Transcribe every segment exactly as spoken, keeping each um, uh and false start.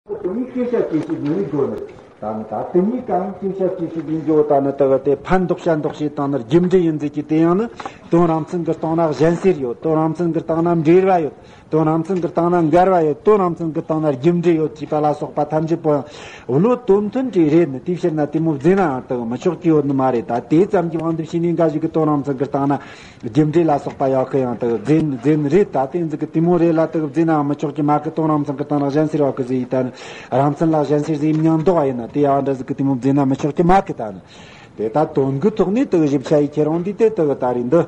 དེ་ནི་སྐད་ཆ་སྐད་ཆ་ཡིན་ནི་དགོས་ནི། ད་ནི་ད་དེ་ནི་གང་སྐད་ཆ་སྐད་ཆ་ཡིན་རྒྱུ་ད་ནི་དེ་གི་དེ་ཕན་འདོགས་ཤ་འདོགས་བྱེད་དང་ནི་རྒྱུ་འབྲས་ཡིན་ཟེར་གྱི་དེ་ཡང་ནི་དོན་རང་མཚན་གྱི་སྟེང་ན་གཞན་སེལ་ཡོད། དོན་རང་མཚན་གྱི་སྟེང་ན་འབྲེལ་བ་ཡོད། དོན་རང་མཚན་གྱི་སྟེང་ན་འགལ་བ་ཡོད། དོན་རང་མཚན་གྱི་སྟེང་ན་རྒྱུ་འབྲས་ཡོད་ཅེས་པ་ལ་སོགས་པ་ཐམས་ཅད་པོ་ཡང་བློ་དོན་མཐུན་གྱི་རེད་ནི། དེའི་ཕྱིར་ན་དེ་མོ་བཟླས་ན་ཡང་དེ་གི་མི་ཆོག་གི་ཡོད་ནི་མ་རེད། ད་དེ་ཙམ་གྱི་དབང་དུ་བྱས་ནས་འགའ་ཞིག་གི་དོན་རང་མཚན་གྱི་སྟེང་ན་རྒྱུ་འབྲས་ལ་སོགས་པ་ཡག་གི་ཡང་དག་རྫས་རྫས་རེད། ད་དེ་འཛི་གི་དེ་མོ་རེད་ལ་དག་རྫས་ནའང་མི་ཆོག་གི་མ་གི་དོན་རང་མཚན་གི་སྟེང་ན་གཞན་སེལ་བ་གི་ཟེར་ཡི་ད་ནི་རང་མཚན་ལ་གཞན་སེལ་ཟེར་ཡི་མྱང་འདོགས་ཡིན་ན་དེ་ཡང་འདྲ་ཟིག་གི་དེ་མོ་རྫས་ན་མི་ཆོག་གི་མ་གི་ད་ནི་དེ་ད་དོན་གི་ཐོག་ནས་དག་ཞིབ་ཆ་ཡི་ཁྱེད་རང་འདི་དེ་དག་ད་རེད་འདི།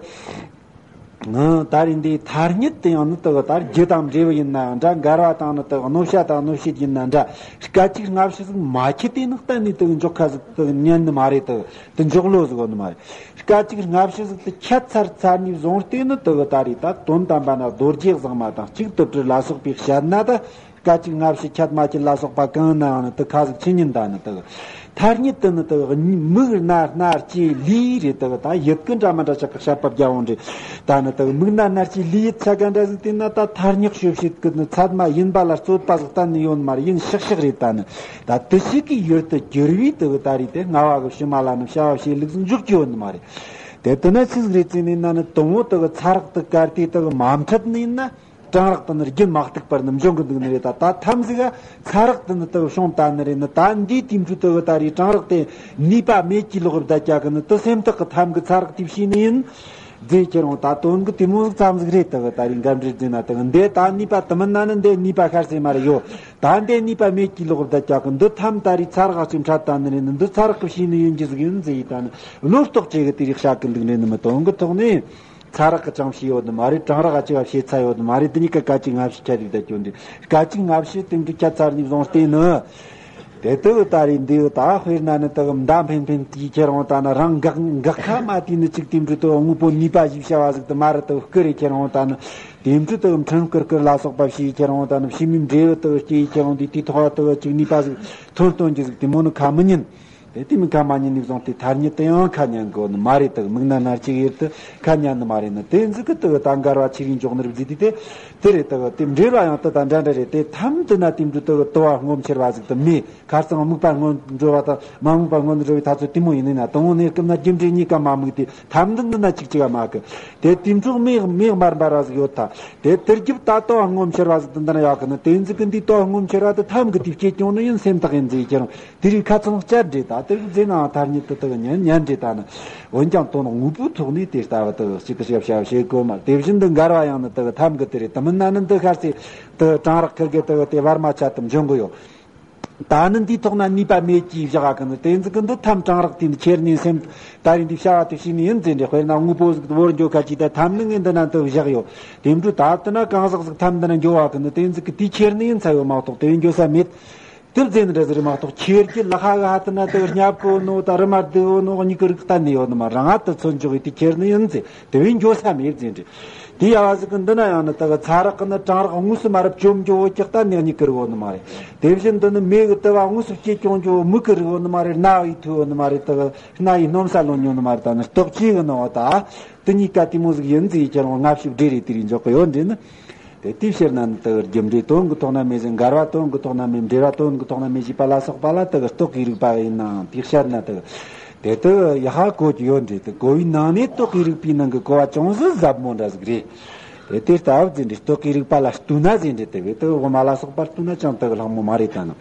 ང་ད་རེད་འདི་ཐ་སྙད་དེ་ཡང་ནི་དག་ད་རྒྱུ་དང་འབྲས་བུ་ཡིན་ན་འདྲ། འགལ་བ་དང་ནི་དག་གནོད་བྱ་དང་གནོད་བྱེད་ཡིན་ན་འདྲ། སྐད་ཅིག་སྔ་ཕྱི་ཟིག་མ་ཁྱེད་དེ་ནི་གཏན་ནས་དག་འཇོག་ཁ་ཟིག་དག་ཉན་ནི་མ་རེད། དག་དེ་འཇོག་བློ་ཟིག་ཡོད་ནི་མ་རེད། སྐད་ཅིག་སྔ་ཕྱི་ཟིག་ཏུ་ཁྱད་ཚར་ཚར་ནས་བཟུང་སྟེ་ནི་དུ་གི་ད་རེས་ད་དོན་དམ་པ་ན་རྡོ་རྗེ་བཟང་མ་དང་གཅིག་ཏུ་བྲལ་ལ་སོགས་པའི་བཤད་ན་ད། སྐད་ཅིག་སྔ་ཕྱི་ཁྱད་མ་ཁྱད་ལ་སོགས་པ་གང་ནའང་ནི་དུ་ཁ་ཟིག་ཆི་ཉིན་ད་ནི་དུ་གི་ཐ་སྙད་དུ་ནི་དུ་གི་མིག་སྣ་སྣ་ལྕེ་ལུས་རེད། དུ་གི་ད་ཡུལ་ཀུན་འདྲ་མི་འདྲ་ཆགས་གི་བཤད་པ་རྒྱ་འོང་རེད། ད་ནི་དུ་གི་མིག་སྣ་སྣ་ལྕེ་ལུས་ཡུལ་ཆ་ག་འདྲ་ཟིག་དེ་ན་ད་ཐ་སྙད་ཤོད་བྱེད་ཀི་ནི་ཚད་མ་ཡིན་པ་ལ་རྩོད་པ་ཟིག་གཏན་ནི་ཡོད་ནི་མ་རེད། ཡིན་ཤག་ཤག་རེད། ད་ནི་ད་དུ་ཞིག་གི་ཡུལ་དུ་གྱུར་བའི་དུ་གི་ད་རེས་དེ་སྔ་བ་གི་ཕྱི་མ་ལ་ནི་བྱ་བ་བྱེད་ལུགས་ཟིག་འཇོག་རྒྱུ་ཡོད་ནི་མ་རེད། དེ་དེ་ན་ཆི་ཟིག་རེད་ཟེར་ནས་ན་ནི་དང་བོ་དེ་གི་ཚ་རག་དེ་གར་དེ་དེ་གི་མ་འཕྲད་ནི་ཡིན་ན་གྲང་རག་དེ་ནི་རྒྱུན་མ་གཏུགས་པར་ནི་འབྱུང་གི་འདུག་ནི་རེད། ད་ད་ཐམ་ཟིག་ག་ཚ་རག་དེ་ནི་དེ་གི་བྱུང་ད་ནི་རེད། ནི་ད་འདིའི་དུས་འཕྲོ་དེ་གི་ད་རེས་གྲང་རག་དེ་ནུས་པ་མེད་ཀྱི་ལོག་བསྡད་ཀྱག་གི་ནི་དེ་སེམས་ཐག་གི་ཐམ་གི་ཚ་རག་དེ་བྱས་ནི་ཡིན་ཟེར། ཁྱེད་རང་ད་དོན་གི་དེ་མོ་ཟིག་ཙམ་ཟིག་རེད། དེ་གི་ད་རེས་འགལ་འབྲེལ་ཟེར་ན་དེ་གི་འདི་ད་ནུས་པ་དེ་མིན་ན་ནི་འདི་ནུས་པ་ཤར་སེ་མ་རེད་ཡོད། ད་འདི་ནུས་པ་མེད་ཀྱི་ལོག་བསྡད་ཀྱག་གི་འདི་ཐམ་ད་རེས་ཚ་རག་ཅིག་འཕྲད་ད་ནི་རེད། ནི་འདི་ཚ་རག་གི་བྱས་ནི་ཡིན་གྱི་ཟིག་ཡིན་ཟེར་ཡི་ད་ནི་བློ་རྟོག་བྱེད་གི་དེ་རིགས་བྱ་གི་འདུག་རེད། ནི་མི་དོན་གི་ཐོག་ནས་ཚ་རག་གི་ཅང་བྱས་ཡོད་ནི་མ་རེད། གྲང་རག་ག་ཅི་ག་བྱས་ཚ་ཡོད་ནི་མ་རེད། དེ་གཉིས་ཀ་སྐད་ཅིག་སྔ་ཕྱི་ཁྱད་རིག་ད་སྐྱོན་འདི་སྐད་ཅིག་སྔ་ཕྱི་དེ་འདྲ་ཁྱད་ཚར་ནས་བཟུང་སྟེ་ནི་དེ་དུ་ད་རེས་འདི་ད་དཔེར་ན་ནི་དུ་མདའ་འཕེན་འཕེན་དེའི་ཁྱེད་རང་ད་ནི་རང་འགག་འགག་ཁ་མ་དེ་ནི་ཅིག་དེ་འདྲ་དུ་དངོས་པོ་ནུས་པ་ཞིག་བྱ་བ་ཟིག་དུ་མ་རེད། དུ་སྐུ་རེ་ཁྱེད་རང་ད་ནི་དེ་འདྲ་དུ་འཕྲིན་སྐུར་སྐུར་ལ་སོགས་པ་བྱས་ཁྱེད་རང་ད་ནི་ཕྱི་མའི་འབྲས་བུ་དུ་སྐྱེས་ཁྱེད་རང་དེ་དེ་ཐོག་དུ་ཅིག་ནུས་པ་ཟིག་ཐོན་སྟོན་གྱི་ཟིག་དེ་མོ་ནི་ཁ་མི་ཉན། དེ་དེ་མིན་ཁ་མ་ཉན་ནས་བཟུང་སྟེ་ཐ་སྙད་དུ་ཡང་ཁ་ཉན་དགོས་ནི་མ་རེད། དག་མིག་ན་སྣར་གཅིག་ཡེར་དུ་ཁ་ཉན་ནི་མ་རེད། ནི་དེ་འཛི་གི་དུ་ད་འགལ་བ་ཆི་རིང་འཇོག་ནི་རུ་བཟི་དེ་དེ་དེ་རེད། དུ་དེ་འབྲེལ་བ་ཡང་དུ་ད་འདྲ་འདྲ་རེད། དེ་ཐམ་དུ་ན་དེ་འབྲུ་དུ་དུ་བ་སྔོན་ཆེར་བ་ཟིག་དུ་མེད། ཁར་ཚང་དམིགས་པ་སྔོན་འགྲོ་བ་དང་མ་དམིགས་པ་སྔོན་འགྲོ་བའི་ཐ་ཚོད་དེ་མོ་ཡིན་ནི་ན་དང་བོ་གནས་སྐབས་ན་རྒྱུ་འབྲས་གཉིས་ཀ་མ་དམིགས་ཏེ་ཐམ་དུ་འདི་ན་གཅིག་གཅིག་ག་མ་གི་དེ་དེ་འབྲུ་མེད་མེད་མར་འབར་བ་ཟིག་ཡོད་ཐ། དེ་དེར་རྒྱུབ་ད་ལྟོ་སྔོན་ཆེར་བ་ཟིག་དུ་འདི་ན་ཡོད་གི་ནི་དེ་འཛི་གི་འདི་ལྟོ་སྔོན་ཆེར་བ་དུ་ཐམ་གི་དེ་སྐྱེ་སྐྱོང་ནི་ཡིན་སེམས་ཐག་ཡིན་ཟིག་ཁྱེད་རང་། དེ་རིགས་ཁ་ཚང་བསྐྱར་འདྲེ་ད་དེ་རིགས་རྫས་ནའང་ཐ་སྙད་དུ་དག་ཉན་ཉན་འདྲེ་ད་ནི། འོན་ཀྱང་དོན་དངོས་པོའི་ཐོག་ནས་དེ་ལྟ་བུ་དག་གཅིག་གི་ཞབས་ཞབས་བྱེད་དགོས་མ། དེ་བཞིན་དུ་འགལ་བ་ཡང་ནི་དག་ཐམ་གི་དེ་རེད། དུ་མིན་ན་ནི་འདི་ཤར་ཚེ་དུ་གྲང་རག་ཁིར་གི་དག་དེ་བར་མ་ཆད་དུ་འབྱུང་གི་ཡོད། ད་ནི་འདིའི་ཐོག་ན་ནུས་པ་མེད་ཀྱིས་བཞག་གི་ནི་དེ་འཛི་གི་འདི་ཐམ་གྲང་རག་དེ་ནི་ཁྱེར་ནས་སེམས་ད་རིང་འདི་བྱ་བ་དེ་བྱས་ནི་ཡིན་ཟེར་འདྲེ། དཔེར་ན་དངོས་པོ་ཟིག་བོར་འགྱོ་ཁ་ཅིག་ད་ཐམ་ནི་ངས་འདི་ན་དུ་བཞག་ཡོད། དེ་འབྲུ་ད་ལྟ་ན་གང་ཟག་ཟིག་ཐམ་འདི་ན་འགྱོ་བ་གི་ནི་དེ་འཛི་གི་དེ་ཁྱེར་ནི་ཡིན་ཚ་ཡོད་མ་གཏོགས་དེ་བས་འགྱོ་ས་མེད། དེ་བཟླས་ནི་འདྲ་ཟེར་མ་གཏོགས་ཁྱེད་ཀྱི་ལ་ཧ་ག་ཧ་དུ་ན་དེ་བར་སྙབ་གོ་ནོ་ད་རི་མ་དུ་འོ་ནོ་གཉིས་ཀི་རིགས་གཏན་ནས་ཡོད་ནི་མ། རང་ཨ་དུ་ཚོད་འཇོག་ཡིན་དེ་ཁྱེར་ནི་ཡིན་ཟེར་དེ་བས་འགྱོ་ས་མེད་ཟེར་འདྲི། དེ་ཡ་བ་ཟིག་གི་འདི་ན་ཡང་ནི་དེ་གི་ཚ་རག་གི་ནི་གྲང་རག་དངོས་སུ་མ་རབས་བཅོམ་འགྱོ་བོ་ཀྱག་གཏན་ནས་གཉིས་ཀི་རིགས་ཡོད་ནི་མ་རེད། དེ་བཞིན་དུ་ནི་མེ་གི་དུ་བ་དངོས་སུ་སྐྱེ་སྐྱོང་འགྱོ་བོ་མིག་གི་རིགས་ཡོད་ནི་མ་རེད། རྣ་བའི་མཐུ་ཡོད་ནི་མ་རེད། དེ་གི་སྣ་ཡི་སྣོམ་ས་ལོན་ཉོ་ནི་མ་རེད། ད་ནི་རྟོག་བཅས་གི་ནི་འོ་ད་དེ་གཉིས་ཀ་དེ་མོ་ཟིག་ཡིན་ཟེར་ཁྱེད་རང་སྔ་ཕྱི་བྲིས་རེ་དེ་རིགས་འཇོག་གི་ཡོད་འདྲི་ནི། དེ་དེའི་ཕྱིར་ན་ནི་དེ་རྒྱུ་འབྲས་དོན་གྱི་ཐོག་ན་མེད་ཟེར། འགལ་བ་དོན་གྱི་ཐོག་ན་མེད། འབྲེལ་བ་དོན་གྱི་ཐོག་ན་མེད་ཅེས་པ་ལ་སོགས་པ་ལ་དེ་གི་རྟོག་གེའི་རིགས་པ་ཡིན་ནའང་དེའི་ཕྱིར་ན་དེ་གི་དེ་དེ་ཡ་ཧ་གོ་རྒྱུ་ཡོད་འདྲི། དེ་གོ་བའི་ནང་ནས་རྟོག་གེའི་རིགས་པའི་ནང་གི་གོ་བ་ཅུང་ཟད་ཟབ་མོ་འདྲ་ཟིག་རེད། དེ་དེ་ལྟ་བུ་ཟེར་འདྲི། རྟོག་གེའི་རིགས་པ་ལ་ལྟོས་ན་ཟེར་འདྲི། དེ་བས་དེ་གི་དབུ་མ་ལ་སོགས་པར་ལྟོས་ན་ཅང་དེ་གི་ལྷག་མོ་མ་རེད་ད་ནི།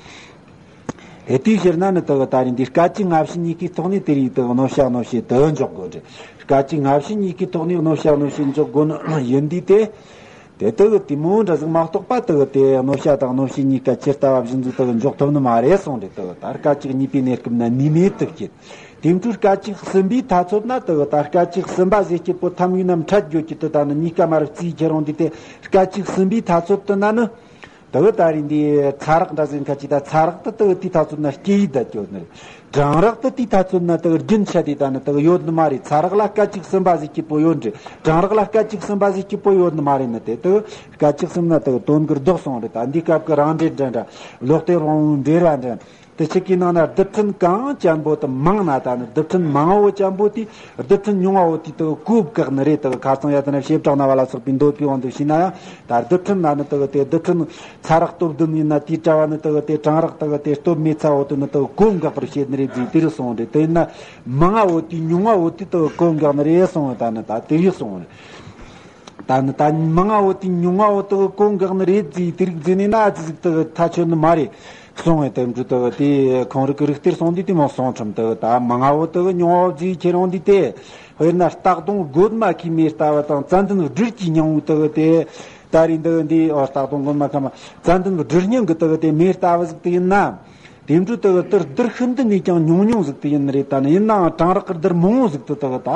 དེ་དེའི་ཕྱིར་ན་ནི་དེ་གི་ད་རིང་འདི་སྐད་ཅིག་སྔ་ཕྱི་གཉིས་ཀའི་ཐོག་ནས་དེ་རིགས་དེ་གི་གནོད་བྱ་གནོད་བྱེད་དུ་འཇོག་དགོས་འདྲི། སྐད་ཅིག་སྔ་ཕྱི་གཉིས་ཀའི་ཐོག་ནས་གནོད་བྱ་གནོད་བྱེད་འཇོག་དགོས་ནི་ཡིན་དུས་དེ། དེ་དག་གི་དེ་མོ་འདྲ་ཟིག་མ་གཏོགས་པ་དག་གི་དེ་གནོད་བྱ་དང་གནོད་བྱེད་གཉིས་ཀ་ཇི་ལྟ་བ་བཞིན་དུ་དག་གི་འཇོག་ཐུབ་ནི་མ་རེད་གསུངས་རེད། དག་གི་ད་སྐད་ཅིག་གཉིས་པའི་གནས་སྐབས་ན་ནུས་མེད་དུ་བསྐྱེད། དེ་འཕྲོས་སྐད་ཅིག་གསུམ་པའི་ཐ་ཚོད་ན་དག་གི་ད་སྐད་ཅིག་གསུམ་པ་ཟེར་སྐྱེད་པོ་ཐམ་ཡུན་ནམ་འཕྲད་འགྱོ་རྒྱུ་དུ་ད་ནི་གཉིས་ཀ་མ་རུ་རྩིས་ཁྱེར་འོང་དུས་དེ་སྐད་ཅིག་གསུམ་པའི་ཐ་ཚོད་དུ་ན་ནི། དག་གི་ད་རིང་འདི་ཚ་རག་འདྲ་ཟིག་ཁ་ཅིག་ད་ཚ་རག་ཏུ་དག་གི་དེའི་ཐ་ཚོད་ན་སྐྱེ་ཡི་ད་སྐྱོ་ནི་རེད། གྲང་རག་ཏུ་དེའི་ཐ་ཚོད་ན་དེ་རྒྱུན་ཆད་དེ་ད་ནི་དེ་ཡོད་ནི་མ་རེད། ཚ་རག་ལ་སྐད་ཅིག་གསུམ་པ་ཟིག་སྐྱིད་པོ་ཡོད་འདྲི། གྲང་རག་ལ་སྐད་ཅིག་གསུམ་པ་ཟིག་སྐྱིད་པོ་ཡོད་ནི་མ་རེད་ནི། དེ་དེ་སྐད་ཅིག་གསུམ་ན་དེ་དོན་གྱི་ལྡོག་སོང་རེད། ད་འདི་སྐབས་ཀྱི་རང་འབྲེལ་འདྲ་འདྲ། ལོག་སྟེ་རང་འབྲེལ་བ་འདྲ། དེ་ཆེ་གི་ནང་ན་རྡུལ་ཕྲན་གང་ཅན་པོ་དེ་མང་ན་ད་ནི་རྡུལ་ཕྲན་མང་བོ་ཅན་པོ་དེ་རྡུལ་ཕྲན་ཉུང་བ་བོ་དེ་དག་གོ་འགག་ནི་རེད། དག་ཁ་སང་ཡ་ད་ནི་བྱེ་བྲག་སྨྲ་བ་ལ་སོགས་པའི་འདོད་པའི་དབང་དུ་བྱས་ན་ཡང་ད་རྡུལ་ཕྲན་ན་ནི་དག་དེ་རྡུལ་ཕྲན་ཚ་རགས་སྟོབས་བདུན་ཡིན་ན་དེའི་གྲྭ་བ་ནི་དག་དེ་གྲང་རགས་དག་དེ་སྟོབས་མེད་ཚ་བོ་དེ་ནི་དག་གོ་འགག་པར་བྱེད་ནི་རེད་ཟེར་དེ་རིགས་གསུངས་རེད། དེ་ཡིན་ན་མང་བ་བོ་དེ་ཉུང་བ་བོ་དེ་དག་གོ་འགག་ནི་རེད་གསུངས། ད་ནི་ད་དེ་རིགས་གསུངས་རེད། ད་ནི་ད་མང་བ་བོ་དེ་ཉུང་བ་བོ་དག་གོ་འགག་ནི་རེད་ཟེར་དེ་རིགས་ཟེར་ནས་ན་ཨ་ཙི་ཟིག་དག་ཐག་ཆོད་ནི་མ་རེད། སོང་བའི་དེ་འདྲ་དག་དེ་ཁོང་རིག་གི་རིག་གཏེར་སོང་དུས་དེ་མོ་སོང་ཁྲིམས་དག་ད་མང་བོ་དག་ཉུང་བོ་ཟིག་ཁྱེར་འོང་དུས་དེ། དཔེར་ན་སྟག་གདོང་རྒོད་མ་ཁའི་མེ་ལྟ་བུ་དང་ཙན་དན་སྦྲུལ་གྱི་སྙིང་བོ་དག་དེ། ད་རིང་དག་འདི་ཨོ་སྟག་གདོང་རྒོད་མ་ཁ་མ་ཙན་དན་སྦྲུལ་སྙིང་གི་དག་དེ་མེ་ལྟ་བུ་ཟིག་དེ་ཡིན་ན། དེ་འདྲ་དག་དེར་རྡུལ་ཤིན་ཏུ་ནས་ཀྱང་ཉུང་ཉུང་ཟིག་དེ་ཡིན་ནི་རེད། ད་ནི་ཡིན་ནའང་གྲང་རག་གི་རྡུལ་མང་བོ་ཟིག་དེ་དག་ད་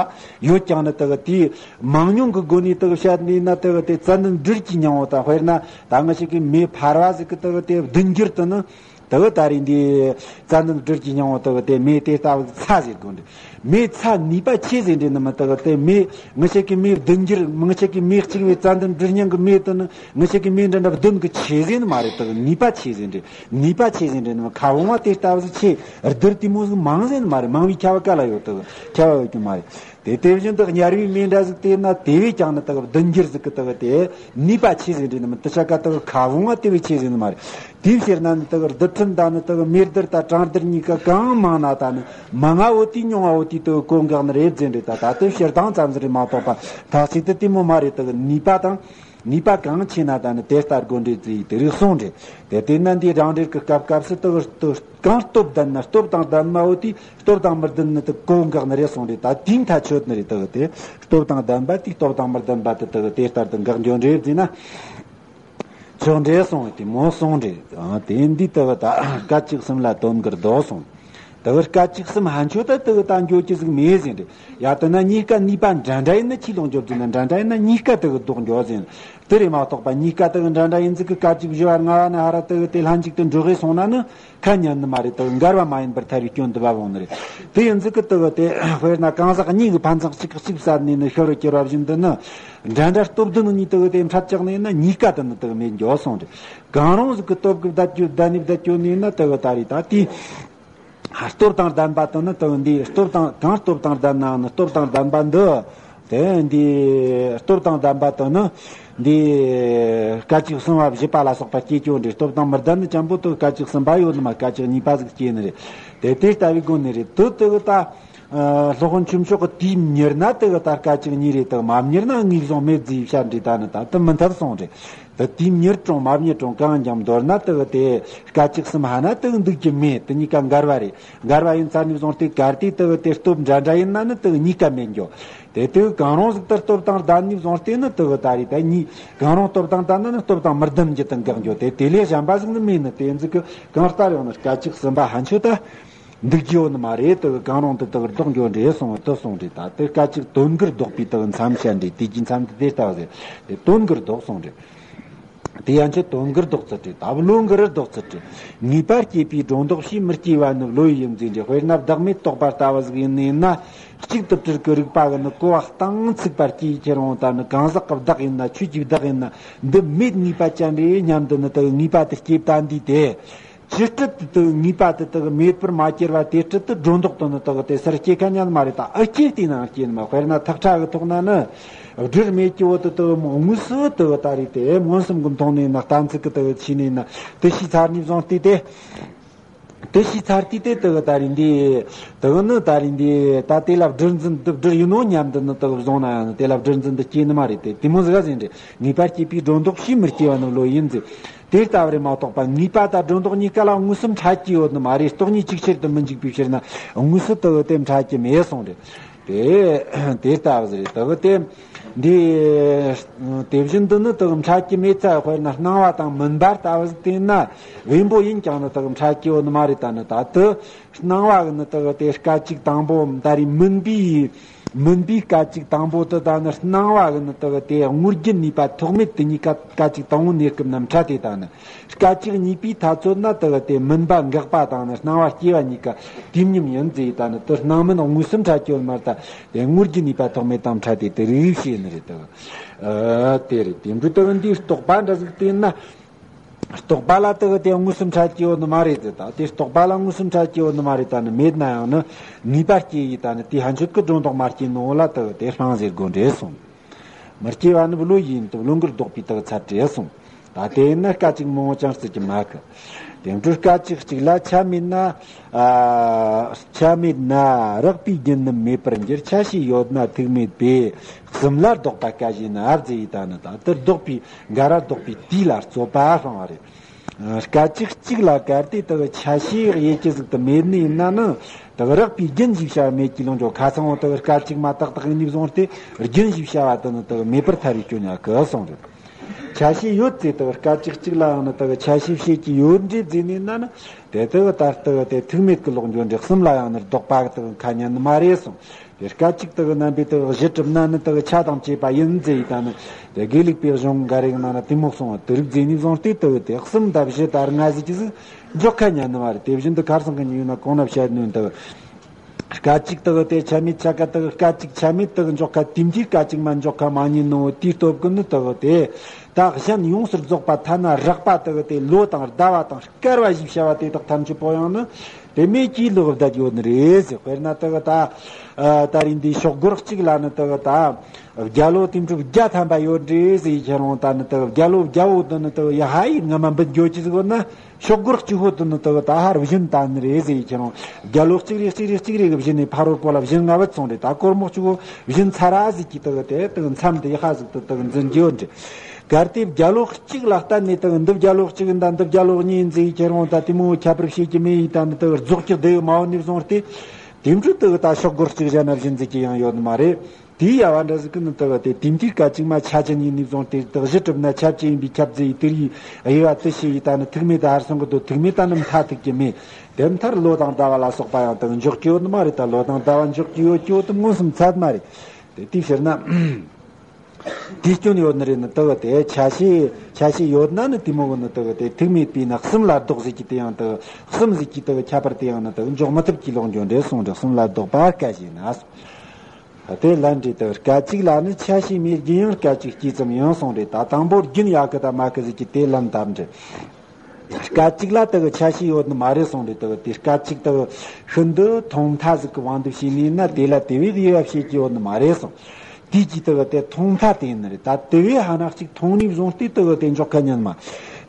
ཡོད་ཀྱང་ནི་དག་དེའི་མང་ཉུང་གི་སྒོ་ནས་དག་བཤད་ནས་ན་དག་དེ་ཙན་དན་སྦྲུལ་གྱི་སྙིང་བོ་དང་དཔེར་ན་ད་ང་ཞིག་གི་མེ་འཕར་བ་ཟིག་གི་དག་དེ་བདུན་འགྱུར་དུ་ནི། དེ་བས་ད་རེས་འདི་ཙན་དན་སྦྲུལ་གྱི་སྙིང་བོ་དེ་བས་དེ་མེ་དེ་ལྟ་བུ་ཚ་ཟེར་དགོས་འདྲ། མེ་ཚ་ནུས་པ་ཆེ་ཟེར་འདྲ་ནི་མི་དེ་བས་དེ་མེ་ང་ཞིག་གི་མེ་བདུན་འགྱུར་མང་ཞིག་གི་མེ་གཅིག་བས་ཙན་དན་སྦྲུལ་སྙིང་གི་མེ་དེ་ནི་ང་ཞིག་གི་མེ་འདྲ་འདྲ་བདུན་གི་ཆེ་ཟེར་ནི་མ་རེད། དེ་ནུས་པ་ཆེ་ཟེར་འདྲ་ནུས་པ་ཆེ་ཟེར་འདྲ་ནི་མི་ཁ་བོང་བ་དེ་ལྟ་བུ་ཆེ་རྡུལ་དེ་མོ་ཟིག་མང་ཟེར་ནི་མ་རེད། མང་བའི་ཁྱབ་པ་ག་ལ་ཡོད་དེ་ཁྱབ་པ་ཡོད་ཀྱི་མ་རེད། དེ་དེ་བཞིན་དུ་དམྱལ་བའི་མེ་འདྲ་ཟིག་དེ་ན་དེ་བས་ཀྱང་ནི་དག་བདུན་འགྱུར་ཟིག་གི་དག་དེ་ནུས་པ་ཆེ་ཟིག་འདྲ་ནི་མི་དེ་ཆ་ཀ་དག་ཁ་བོང་བ་དེ་བས་ཆེ་ཟིག་ནི་མ་རེད། དེའི་ཕྱིར་ན་ནི་དག་རྡུལ་ཕྲན་དང་ནི་དག་མེ་རྡུལ་དང་གྲང་རྡུལ་གཉིས་ཀ་གང་མང་ན་ད་ནི་མང་ང་བོ་དེ་ཉུང་ང་བོ་དེ་དག་གོ་འགག་ནི་རེད་ཟེར་འདྲ། ད་ད་དེ་སྤྱིར་བཏང་ཙམ་ཟིག་རེད་མ་གཏོགས་པ་ཐག་ཆོད་དུ་དེ་མོ་མ་རེད། དག་ནུས་པ་དང་ནུས་པ་གང་ཆེ་ན་ད་ནི་དེ་ལྟར་དགོས་འདྲ་ཟེར་དེ་རིགས་གསུངས་འདྲ། དེ་དེ་ན་འདིའི་རང་འགྲེལ་གྱི་སྐབས་སྐབས་སུ་དག་གང་སྟོབས་ལྡན་ན་སྟོབས་དང་ལྡན་མ་བོ་དེ་སྟོབས་དང་མི་ལྡན་ནི་དེ་གོ་འགག་ནི་རེད་གསུངས་རེད། ད་དེའི་ཐག་ཆོད་ནི་རེད། དག་དེ་སྟོབས་དང་ལྡན་པ་དེ་སྟོབས་དང་མི་ལྡན་པ་དེ་དག་དེ་ལྟར་དུ་འགག་འགྱོ་འདྲ་ཟེར་ན། ཆོག་འདྲ་གསུངས་དེ་མོ་གསུངས་རེད། ཨ་དེ་འདི་དག་ད་སྐད་ཅིག་གསུམ་ལ་དོན་གྱི་ལྡོག་གསུངས། དག་སྐད་ཅིག་གསུམ་ཕན་ཆོད་ད་དག་ད་འགྱོ་རྒྱུ་ཟིག་མེད་ཟེར་རེད། ཡ་དེ་ན་གཉིས་ཀ་ནུས་པ་འདྲ་འདྲ་ཡིན་ན་ཆི་ལོང་འགྱོ་ཟེར་ན་འདྲ་འདྲ་ཡིན་ན་གཉིས་ཀ་དག་ལྡོག་འགྱོ་ཟེར། དེ་རེད་མ་གཏོགས་པ་གཉིས་ཀ་དག་འདྲ་འདྲ་ཡིན་ཟིག་གི་སྐད་ཅིག་བཞི་བ་ལྔ་བ་ན་ཧ་ར་དག་དེ་ལྷན་ཅིག་ཏུ་འགྲོ་གི་སོང་ན་ནི། ཁ་ཉན་ནི་མ་རེད། དེ་འགལ་བ་མ་ཡིན་པར་ཐལ་བའི་སྐྱོན་འདི་བ་འོང་ནི་རེད། དེ་ཡིན་ཙི་ཀི་དེ་གི་དེ་དཔེར་ན་གང་ཟག་གཉིས་ཀྱི་ཕན་ཚུན་གཅིག་གིས་གཅིག་བསལ་ནས་ནི་ཤོར་བར་གྱུར་བ་བཞིན་དུ་ནི། འདྲ་འདྲ་སྟོབས་ལྡན་གཉིས་དེ་གི་དེ་འཕྲད་བཅག་ནས་ནི་གཉིས་ཀ་དེ་ནི་དེ་གི་མེད་འགྱོ་སོང་རེད། གང་རུང་ཟིག་གི་སྟོབས་ཀྱིས་བསྡད་རྒྱུ་བསྡད་ནས་བསྡད་རྒྱུ་ནས་ནི་དེ་གི་ད་རེད་ད་དེ། སྟོབས་དང་ལྡན་པ་དེ་ནི་དེ་གི་འདི་སྟོབས་དང་གང་སྟོབས་དང་ལྡན་ནའང་ནི་སྟོབས་དང་ལྡན་པ་འདི། དེ་འདི་སྟོབས་དང་ལྡན་པ་དེ་ནི་འདི་སྐད་ཅིག་གསུམ་པ་བཞི་པ་ལ་སོགས་པ་སྐྱེ་རྒྱུ་འདྲ། སྟོབས་དང་མི་ལྡན་ནི་ཅན་པོ་དེ་སྐད་ཅིག་གསུམ་པ་ཡོད་ནི་མ། སྐད་ཅིག་གཉིས་པ་ཟིག་སྐྱེ་ནི་རེད། དེ་དེ་ལྟ་བུའི་སྒོ་ནས་རེད། དེ་དེ་གི་ད་སློབ་དཔོན་ཆོས་མཆོག་གི་དེའི་མྱུར་ན་དེ་གི་ད་སྐད་ཅིག་གཉིས་རེད། དེ་མ་མྱུར་ན་ངེས་བཟུང་མེད་ཟེར་བཤད་འདྲ། ད་ནི་ད་དེ་མི་འཐད་སོང་རེད། དེ་དེའི་མྱུར་རུང་མ་མྱུར་རུང་གང་འགྱམ་མདོར་ན་དེ་གི་དེ་སྐད་ཅིག་གསུམ་ཧ་ན་དེ་གི་འདུག་རྒྱུ་མེད། དེ་གཉིས་ཀ་འགལ་བ་རེད། འགལ་བ་ཡིན་ཚར་ནས་བཟུང་སྟེ་གལ་ཏེ་དེ་གི་དེ་སྟོབས་འདྲ་འདྲ་ཡིན་ན་ནི་དེ་གི་གཉིས་ཀ་མེད་འགྱོ། དེ་དེ་གི་གང་རུང་ཟིག་དེ་སྟོབས་དང་ལྡན་ནས་བཟུང་སྟེ་ནི་དེ་གི་ད་རེད། ད་གཉིས་གང་རུང་སྟོབས་དང་ལྡན་ན་ནི་སྟོབས་དང་མི་ལྡན་རྒྱུ་དེ་འགག་འགྱོ། དེ་དེ་ལས་གཞན་པ་ཟིག་ནི་མེད་ནི། དེ་ཡིན་ཙི་ཀི་གང་ལྟར་ཡང་ནི་སྐད་ཅིག་གསུམ་པ་ཧན་ཆོད་ད་འདུག་རྒྱུ་ཡོད་ནི་མ་རེད། དེ་གི་གང་རུང་དེ་དེ་གི་ལྡོག་འགྱོ་འདྲ་སོང་དེ་སོང་རེད། ད་དེ་སྐད་ཅིག་དོན་གྱིས་ལྡོག་པའི་དེ་གི་མཚམས་བཤད་འདྲ། དེ་གི་མཚམས་དེ་དེ་ལྟ་བུ་ཟེར། དེ་དོན་གྱིས་ལྡོག་སོང་རེད། དེ་ཡན་ཆད་དོན་གྱིས་ལྡོག་ཚུལ་རེད། ད་བློ་འགྱུར་ལྡོག་ཚུལ་རེད། ངེས་པར་སྐྱེས་པའི་སྒྲོ་འདོགས་ཕྱིས་མི་སྐྱེ་བ་ནི་བློ་ཡི་ཡུལ་འཛིན་རེད། དཔེར་ན་བདག་མེད་རྟོགས་པ་ལྟ་བུ་ཟིག་ཡིན་ནི་ཡིན་ན། གཅིག་ཏུ་སྤྲུལ་གྱི་རིག་པ་གིས་ནི་གོ་བ་གཏིང་ཚུགས་པར་སྐྱེས་ཁྱེར་འོང་། ད་ནི་གང་ཟག་གི་བདག་ཡིན་ན་ཆོས་ཀྱི་བདག་ཡིན་ན་འདི་མེད་ངེས་པ་ཅན་རེད་སྙམ་དུ་ནི་དེ་ངེས་པ་དེ་སྐྱེས་བསྡད་འདུག་སྟེ། ཇི་སྲིད་དུ་ངེས་པ་དེ་དག་མེད་པར་མ་གྱུར་བ་དེ་སྲིད་དུ་སྒྲོ་འདོགས་དེ་ནི་དག་དེ་སར་སྐྱེ་ཁ་ཉན་མ་རེད། ད་ཨ་སྐྱེས་དེ་ནང་སྐྱེས་ནི་མ། དཔེར་ན་ཐག་ཁྲ་གི་ཐོག་ན་ནི་སྦྲུལ་མེད་ཀྱི་འོག་ཏུ་དག་དངོས་སུ་དག་ད་རེད་དེ་མངོན་སུམ་གྱི་མཐོང་ནས་ན་གཏན་ཚིགས་ཀྱི་དག་ཕྱིས་ནས་ན་དེ་ཤེས་ཚར་ནས་བཟུང་སྟེ་དེ། དེ་ཤེས་ཚར་དུས་དེ་དག་ད་རེད་འདི། དག་ནི་ད་རེད་འདི་ད་དེ་ལ་སྦྲུལ་འཛིན་འདི་སྦྲུལ་ཡིན་ནོ་སྙམ་དུ་ནི་དག་བཟུང་ན་ཡང་ནི་དེ་ལ་སྦྲུལ་འཛིན་འདི་སྐྱེ་ནི་མ་རེད་དེ། དེ་མོ་ཟིག་ག་ཟིན་རེད། ངེས་པར་སྐྱེས་པའི་སྒྲོ་འདོགས་ཕྱིས་མི་སྐྱེ་བ་ནི་བློ་ཡིན་ཟེར། དེ་ལྟ་བུ་རེད་མ་གཏོགས་པ་ངེས་པ་དང་སྒྲོ་འདོགས་གཉིས་ཀ་ལ་མངོན་སུམ་འཕྲད་ཀྱི་ཡོད་ནི་མ་རེད། སྟོང་ཉིད་ཅིག་ཆར་དུ་མི་འཇུག་པའི་ཕྱིར་ན་མངོན་སུམ་དུ་དེ་འཕྲད་ཀྱི་མེད་གསུངས་རེད། དེ་དེ་ལྟ་བུ་རེད། དེ་གི་དེ་འདི་དེ་བཞིན་དུ་ནི་དེ་གི་འཕྲད་ཀྱི་མེད་ཚ། དཔེར་ན་སྣང་བ་དང་མུན་པ་ལྟ་བུ་དེ་ན་བེམ་པོ་ཡིན་ཀྱང་ནི་དེ་གི་འཕྲད་ཀྱི་ཡོད་ནི་མ་རེད། ད་ནི་ད་དུ་སྣང་བ་གི་ནི་དེ་གི་དེ་སྐད་ཅིག་དང་པོ་ད་རེད་མུན་པའི། མུན་པའི་སྐད་ཅིག་དང་པོ་དེ་དང་ནི་སྣང་བ་གི་ནི་དག་དེ་དངོས་རྒྱུ་ནུས་པ་ཐོགས་མེད་དེ་གཉིས་ཀ་སྐད་ཅིག་དང་པོ་གནས་སྐབས་ན་འཕྲད་དེ་དང་ནི། སྐད་ཅིག་གཉིས་པའི་ཐ་ཚོད་ན་དག་དེ་མུན་པ་འགག་པ་དང་ནི་སྣང་བ་སྐྱེ་བ་གཉིས་ཀ་དུས་མཉམ་ཡིན་ཟེར། ད་ནི་དེ་སྣང་མུན་དངོས་སུ་འཕྲད་ཀྱི་ཡོད་མ་རེད། ད་དེ་དངོས་རྒྱུ་ནུས་པ་ཐོགས་མེད་དང་འཕྲད་དེ་དེ་རིགས་ཤེས་ནི་རེད་དག་ཨ་དེ་རེད། དེ་འདྲ་དག་འདིའི་རྟོག་པ་འདྲ་ཟིག་བསྟན་ན། རྟོག་པ་ལ་དེ་གི་དེ་མངོན་སུམ་ཕྲད་ཀྱི་ཡོད་ནི་མ་རེད་ཟེར། ད་དེ་རྟོག་པ་ལ་མངོན་སུམ་ཕྲད་ཀྱི་ཡོད་ནི་མ་རེད། ད་ནི་མེད་ན་ཡང་ནི་ནུས་པ་སྐྱེ་ཡི། ད་ནི་དེ་ཕན་ཆད་ཀྱི་སྒྲོ་འདོགས་མ་སྐྱེ་ནོ་ལ་དེ་གི་དེ་སྤང་ཟེར་དགོས་འདྲེ་གསུངས། མི་སྐྱེ་བ་ནི་བློ་ཡིན་དུ་བློ་འགལ་ལྡོག་པའི་དག་ཚད་དྲེ་གསུངས། ད་དེ་ན་སྐད་ཅིག་མང་བོ་ཅང་སྲིད་ཀྱི་མ་གི། དེ་འཕྲོ་སྐད་ཅིག་གཅིག་ལ་ཆ་མེད་ན། ཨ་ཆ་མེད་ན་རགས་པའི་རྒྱུན་ནི་མེད་པར་འགྱུར། ཆ་ཤས་ཡོད་ན་ཐུག་མེད་པས། གསུམ་ལ་ལྡོག་པ་སྐད་བཞིན་ནི་ཨ་བརྫི་ཡི། ད་ནི་ད་དེར་ལྡོག་པའི་འགལ་བ་ལྡོག་པའི་དུས་ལ་རྩོད་པ་སྤང་བ་རེད། ཨ་སྐད་ཅིག་གཅིག་ལ་གལ་ཏེ་དེ་གི་ཆ་ཤས་དབྱེ་གི་ཟིག་ཏུ་མེད་ནི་ཡིན་ན་ནི། དེ་གི་རགས་པའི་རྒྱུན་ཞིག་བྱ་བ་མེད་ཀྱི་ལོངས་སྤྱོད། ཁ་ཚང་བོ་དེ་གི་སྐད་ཅིག་མ་ཏག་ཏག་ཡིན་ནི་བཟུང་སྟེ་རྒྱུན་ཞིག་བྱ་བ་དེ་ནི་དེ་གི་མེད་པར་ཐལ་བའི་སྐྱོན་ཡང་གི་གསུངས་རེད། ཆ་ཤས་ཡོད་ཚེ་དེ་གི་སྐད་ཅིག་གཅིག་ལའང་ནི་དེ་གི་ཆ་ཤས་བྱེད་ཀྱི་ཡོད་འདྲེ་བརྫི་ནི་ན་ནི། དེ་དེ་གི་ད་དེ་གི་དེ་ཐུག་མེད་ཀྱི་ལོག་འགྱོ་འདྲེ། གསུམ་ལ་ཡང་ནི་ལྡོག་པ་དེ་གི་ཁ་ཉན་ནི་མ་རེད་གསུངས། དེ་སྐད་ཅིག་དེ་གི་རྣམ་པའི་དེ་གི་གཞི་གྲུབ་ན་ནི་དེ་གི་ཆ་དང་བཅས་པ་ཡིན་བརྫི་ཡི། ད་ནི་དེ་དགེ་ལུགས་པའི་གཞུང་འགའ་རེ་གི་ནང་ན་དེ་མོ་གསུངས་པ་དེ་རིགས་བརྫི་ནི་བཟུང་སྟེ་དེ་གི་དེ་གསུམ་དང་བཞི་དང་ལྔ་ཟེར་གྱི་ཟིག་འཇོག་ཁ་ཉན་ནི་མ་རེད། དེ་བཞིན་དུ་ཁར་སང་གི་ཉིན་ན་གོང་ན་བཤད་ནོ་དེ་གི་སྐད་ཅིག་དེ་གི་དེ་ཆ་མེད་ཆ་ག་དེ་གི་སྐད་ཅིག་ཆ་མེད་དེ་གི་འཇོག་ཁ། དེ་འདྲའི་སྐད་ཅིག་མ་འཇོག་ཁ་མ་ཉན་ནོ་དེའི་སྟོབས་ཀྱིས་ནི་དེ་གི་དེ་ད་གཞན་ཡོངས་སུ་རྫོགས་པ་ཐ་ན་རགས་པ་དེ་གི་དེ་ལོ་དང་ཟླ་བ་དང་སྐལ་བ་ཞེས་བྱ་བ་དེ་དག་ཐམས་ཅད་པོ་ཡང་ནི་དེ་མེད་ཀྱི་ལོག་བསྡད་ཡོད་ནི་རེད་ཟེར། དཔེར་ན་དེ་གི་ད་ཨ་ད་རིང་འདིའི་ཤོག་སྒོར་གཅིག་ལ་ནི་དེ་གི་ད་རྒྱ་ལོ་དེ་འཕྲོ་བརྒྱ་ཐམ་པ་ཡོད་རེད་ཟེར་ཡི་ཁྱེར་འོང་། ད་ནི་དེ་གི་རྒྱ་ལོ་བརྒྱ་བོ་དེ་ནི་དེ་གི་ཡ་ཧ་ཡིས་ངམ་མ་འབུད་འགྱོ་ཅི་ཟིག་ཡོད་ན། ཤོག་སྒོར་གཅིག་པོ་དེ་ནི་དེ་གི་ད་ཧར་བཞིན་བཏང་ནི་རེད་ཟེར་ཡི་ཁྱེར་འོང་། རྒྱ་ལོ་གཅིག་རེ་གཅིག་རེ་གཅིག་རེ་གི་བཞིན་ནས་ཕ་རོལ་པོ་ལ་བཞིན་ལྔ་བུད་སོང་རེད། ད་སྒོར་མོ་གཅིག་པོ་བཞིན་ཚར་ར་ཟིག་གི་དེ་གི་དེ་དེ་གི་མཚམས་དེ་ཡ་ཧ་ཟིག་དེ་དེ་གི་འཛིན་གྱི་ཡོད་རེད། གལ་ཏེ་རྒྱ་ལོ་གཅིག་ལ་བརྟེན་ནས་དེ་གི་འདི་རྒྱ་ལོ་གཅིག་ཡིན་ད་འདི་རྒྱ་ལོ་གཉིས་ཡིན་ཟེར་ཡི་ཁྱེར་འོང་། ད་དེ་མོ་ཁྱད་པར་བྱེད་ཀྱི་མེད་ཡི། ད་ནི་དེ་གི་རྫོགས་ཀྱི་བདེ་བའི་མ་འོངས་ནས་བཟུང་སྟེ་དེ་འཕྲོ་དེ་གི་ད་ཤོག་སྒོར་གཅིག་བཞག་ན་བཞིན་ཟིག་གི་ཡང་ཡོད་ནི་མ་རེད། དེའི་ཡ་བ་འདྲ་ཟིག་གི་ནི་དེ་གི་དེ་དེ་འདྲའི་སྐད་ཅིག་མ་ཆ་ཅན་ཡིན་ནས་བཟུང་སྟེ་དེ་གི་གཞི་གྲུབ་ན་ཆ་ཅན་ཡིན་པའི་ཁྱབ་རྫི་ཡི་དེ་ཡི་དབྱེ་བ་དེ་བྱས་ཡི། ད་ནི་ཐུག་མེད་ད་ཧར་སོང་གི་དོ་ཐུག་མེད་ད་ནི་མཐའ་ཐུག་གི་མེད། དེ་མཐར་ལོ་དང་ཟླ་བ་ལ་སོགས་པ་ཡང་དེ་གི་འཇོག་གི་ཡོད་ནི་མ་རེད། ད་ལོ་དང་ཟླ་བ་འཇོག་གི་ཡོད་ཀྱི་ཡོད་དུ་མངོན་སུམ་ཚད་མ་རེད། དེ་དེའི་ཕྱིར་ན། དེའི་སྐྱོན་ཡོད་ནི་རེད། ནི་དེ་གི་དེ་ཆ་ཤས་ཆ་ཤས་ཡོད་ན་ནི་དེ་མོ་གི་ནི་དེ་གི་དེ་ཐུག་མེད་པའི་ནི་གསུམ་ལ་ལྡོག་ཟེར་གྱི་དེ་ཡང་དེ་གི་གསུམ་ཟེར་གྱི་དེ་གི་ཁྱད་པར་དེ་ཡང་ནི་དེ་གི་འཇོག་མི་ཐུབ་ཀྱི་ལོག་འགྱོ་འདྲེ་གསུངས་རེད། གསུམ་ལ་ལྡོག་པ་སྐད་བཞིན་ན། དེ་ལན་འདྲེ་དེ་སྐད་ཅིག་ལ་ནི་ཆ་ཤས་མེད་རྒྱུན་ཡང་སྐད་ཅིག་གཅིག་ཙམ་ཡང་གསུངས་རེད། ད་དང་པོ་རྒྱུན་ཡོད་གི་ད་མེད་གི་ཟེར་གྱི་དེ་ལན་དང་འདྲེ། སྐད་ཅིག་ལ་དེ་གི་ཆ་ཤས་ཡོད་ནི་མ་རེད་གསུངས་རེད། དེ་གི་དེ་སྐད་ཅིག་དེ་གི་ཤིན་ཏུ་ཐོག་མཐའ་ཟིག་གི་དབང་དུ་བྱས་ནས་ན་དེ་ལ་དེ་བས་དབྱེ་བ་བྱེད་ཀྱི་ཡོད་ནི་མ་རེད་གསུངས། དེ་གྱིས་དེ་གི་དེ་ཐོག་མཐའ་དེ་ཡིན་ནི་རེད། ད་དེ་བས་ཧ་ནག་ཅིག་མཐོང་ནས་བཟུང་སྟེ་དེ་གི་དེ་འཇོག་ཁ་ཉན་མ།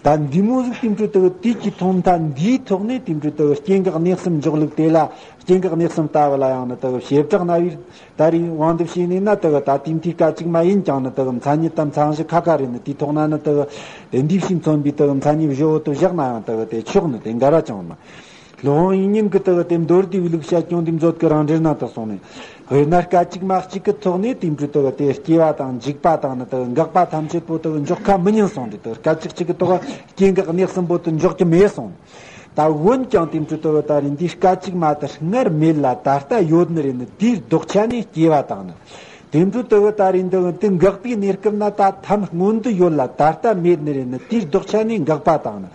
ད་འདི་མོ་ཟིག་དེ་འཕྲོ་དེ་གི་དེ་གྱི་ཐོག་མཐའ་འདིའི་ཐོག་ནས་དེ་འཕྲོ་དེ་གི་སྐྱེ་འགག་གནས་གསུམ་འཇོག་ལུགས་དེ་ལ། སྐྱེ་འགག་གནས་གསུམ་ལྟ་བུ་ལ་ཡང་ནི་དེ་གི་བྱེ་བྲག་རྣ་བའི་ད་རིང་དབང་དུ་བྱས་ནས་ན་དེ་གི་ད་དེ་མཐའི་སྐད་ཅིག་མ་ཡིན་ཀྱང་ནི་དེ་གི་མཚན་ཉིད་དམ་མཚན་གཞི་ཁ་ཁ་རེད། ནི་དེའི་ཐོག་ན་ནི་དེ་གི་དེ་འདི་ཕྱིས་མཚོན་པའི་དེ་གི་མཚན་ཉིད་བཞི་བོ་དེ་བཞག་ན་ཡང་དེ་གི་དེ་ཆོག་ནི་དེ་འགལ་བ་ཅང་མ། སློབ་དཔོན་དབྱིག་གཉེན་གྱི་དེ་གི་དེ་མདོ་སྡེ་བའི་ལུགས་བཤད་ཀྱང་དེ་མཛོད་ཀྱི་རང་འགྲེལ་ནང་དུ་སོང་ནས། དཔེར་ན་སྐད་ཅིག་མ་གཅིག་གི་ཐོག་ནས་དེ་འཕྲོ་དེ་གི་དེ་སྐྱེ་བ་དང་འཇིག་པ་དང་ནི་དེ་གི་འགག་པ་ཐམས་ཅད་པོ་དེ་གི་འཇོག་ཁ་མི་ཉན་གསུངས་རེད། དེ་གི་སྐད་ཅིག་གཅིག་གི་ཐོག་སྐྱེ་འགག་གནས་གསུམ་པོ་དེ་འཇོག་རྒྱུ་མེད་གསུངས། ད་འོན་ཀྱང་དེ་འཕྲོ་དེ་གི་ད་རིང་འདི་སྐད་ཅིག་མ་དེ་སྔར་མེད་ལ་ད་ལྟ་ཡོད་ནི་རེད། ནི་དེའི་ལྡོག་ཆ་ནས་སྐྱེ་བ་དང་ནི། དེ་འཕྲོ་དེ་གི་ད་རིང་འདི་དེ་འགག་པའི་གནས་སྐབས་ན་ད་ཐམ་སྔོན་དུ་ཡོད་ལ་ད་ལྟ་མེད་ནི་རེད། ནི་དེའི་ལྡོག་ཆ་ནས་འགག་པ་དང་ནི།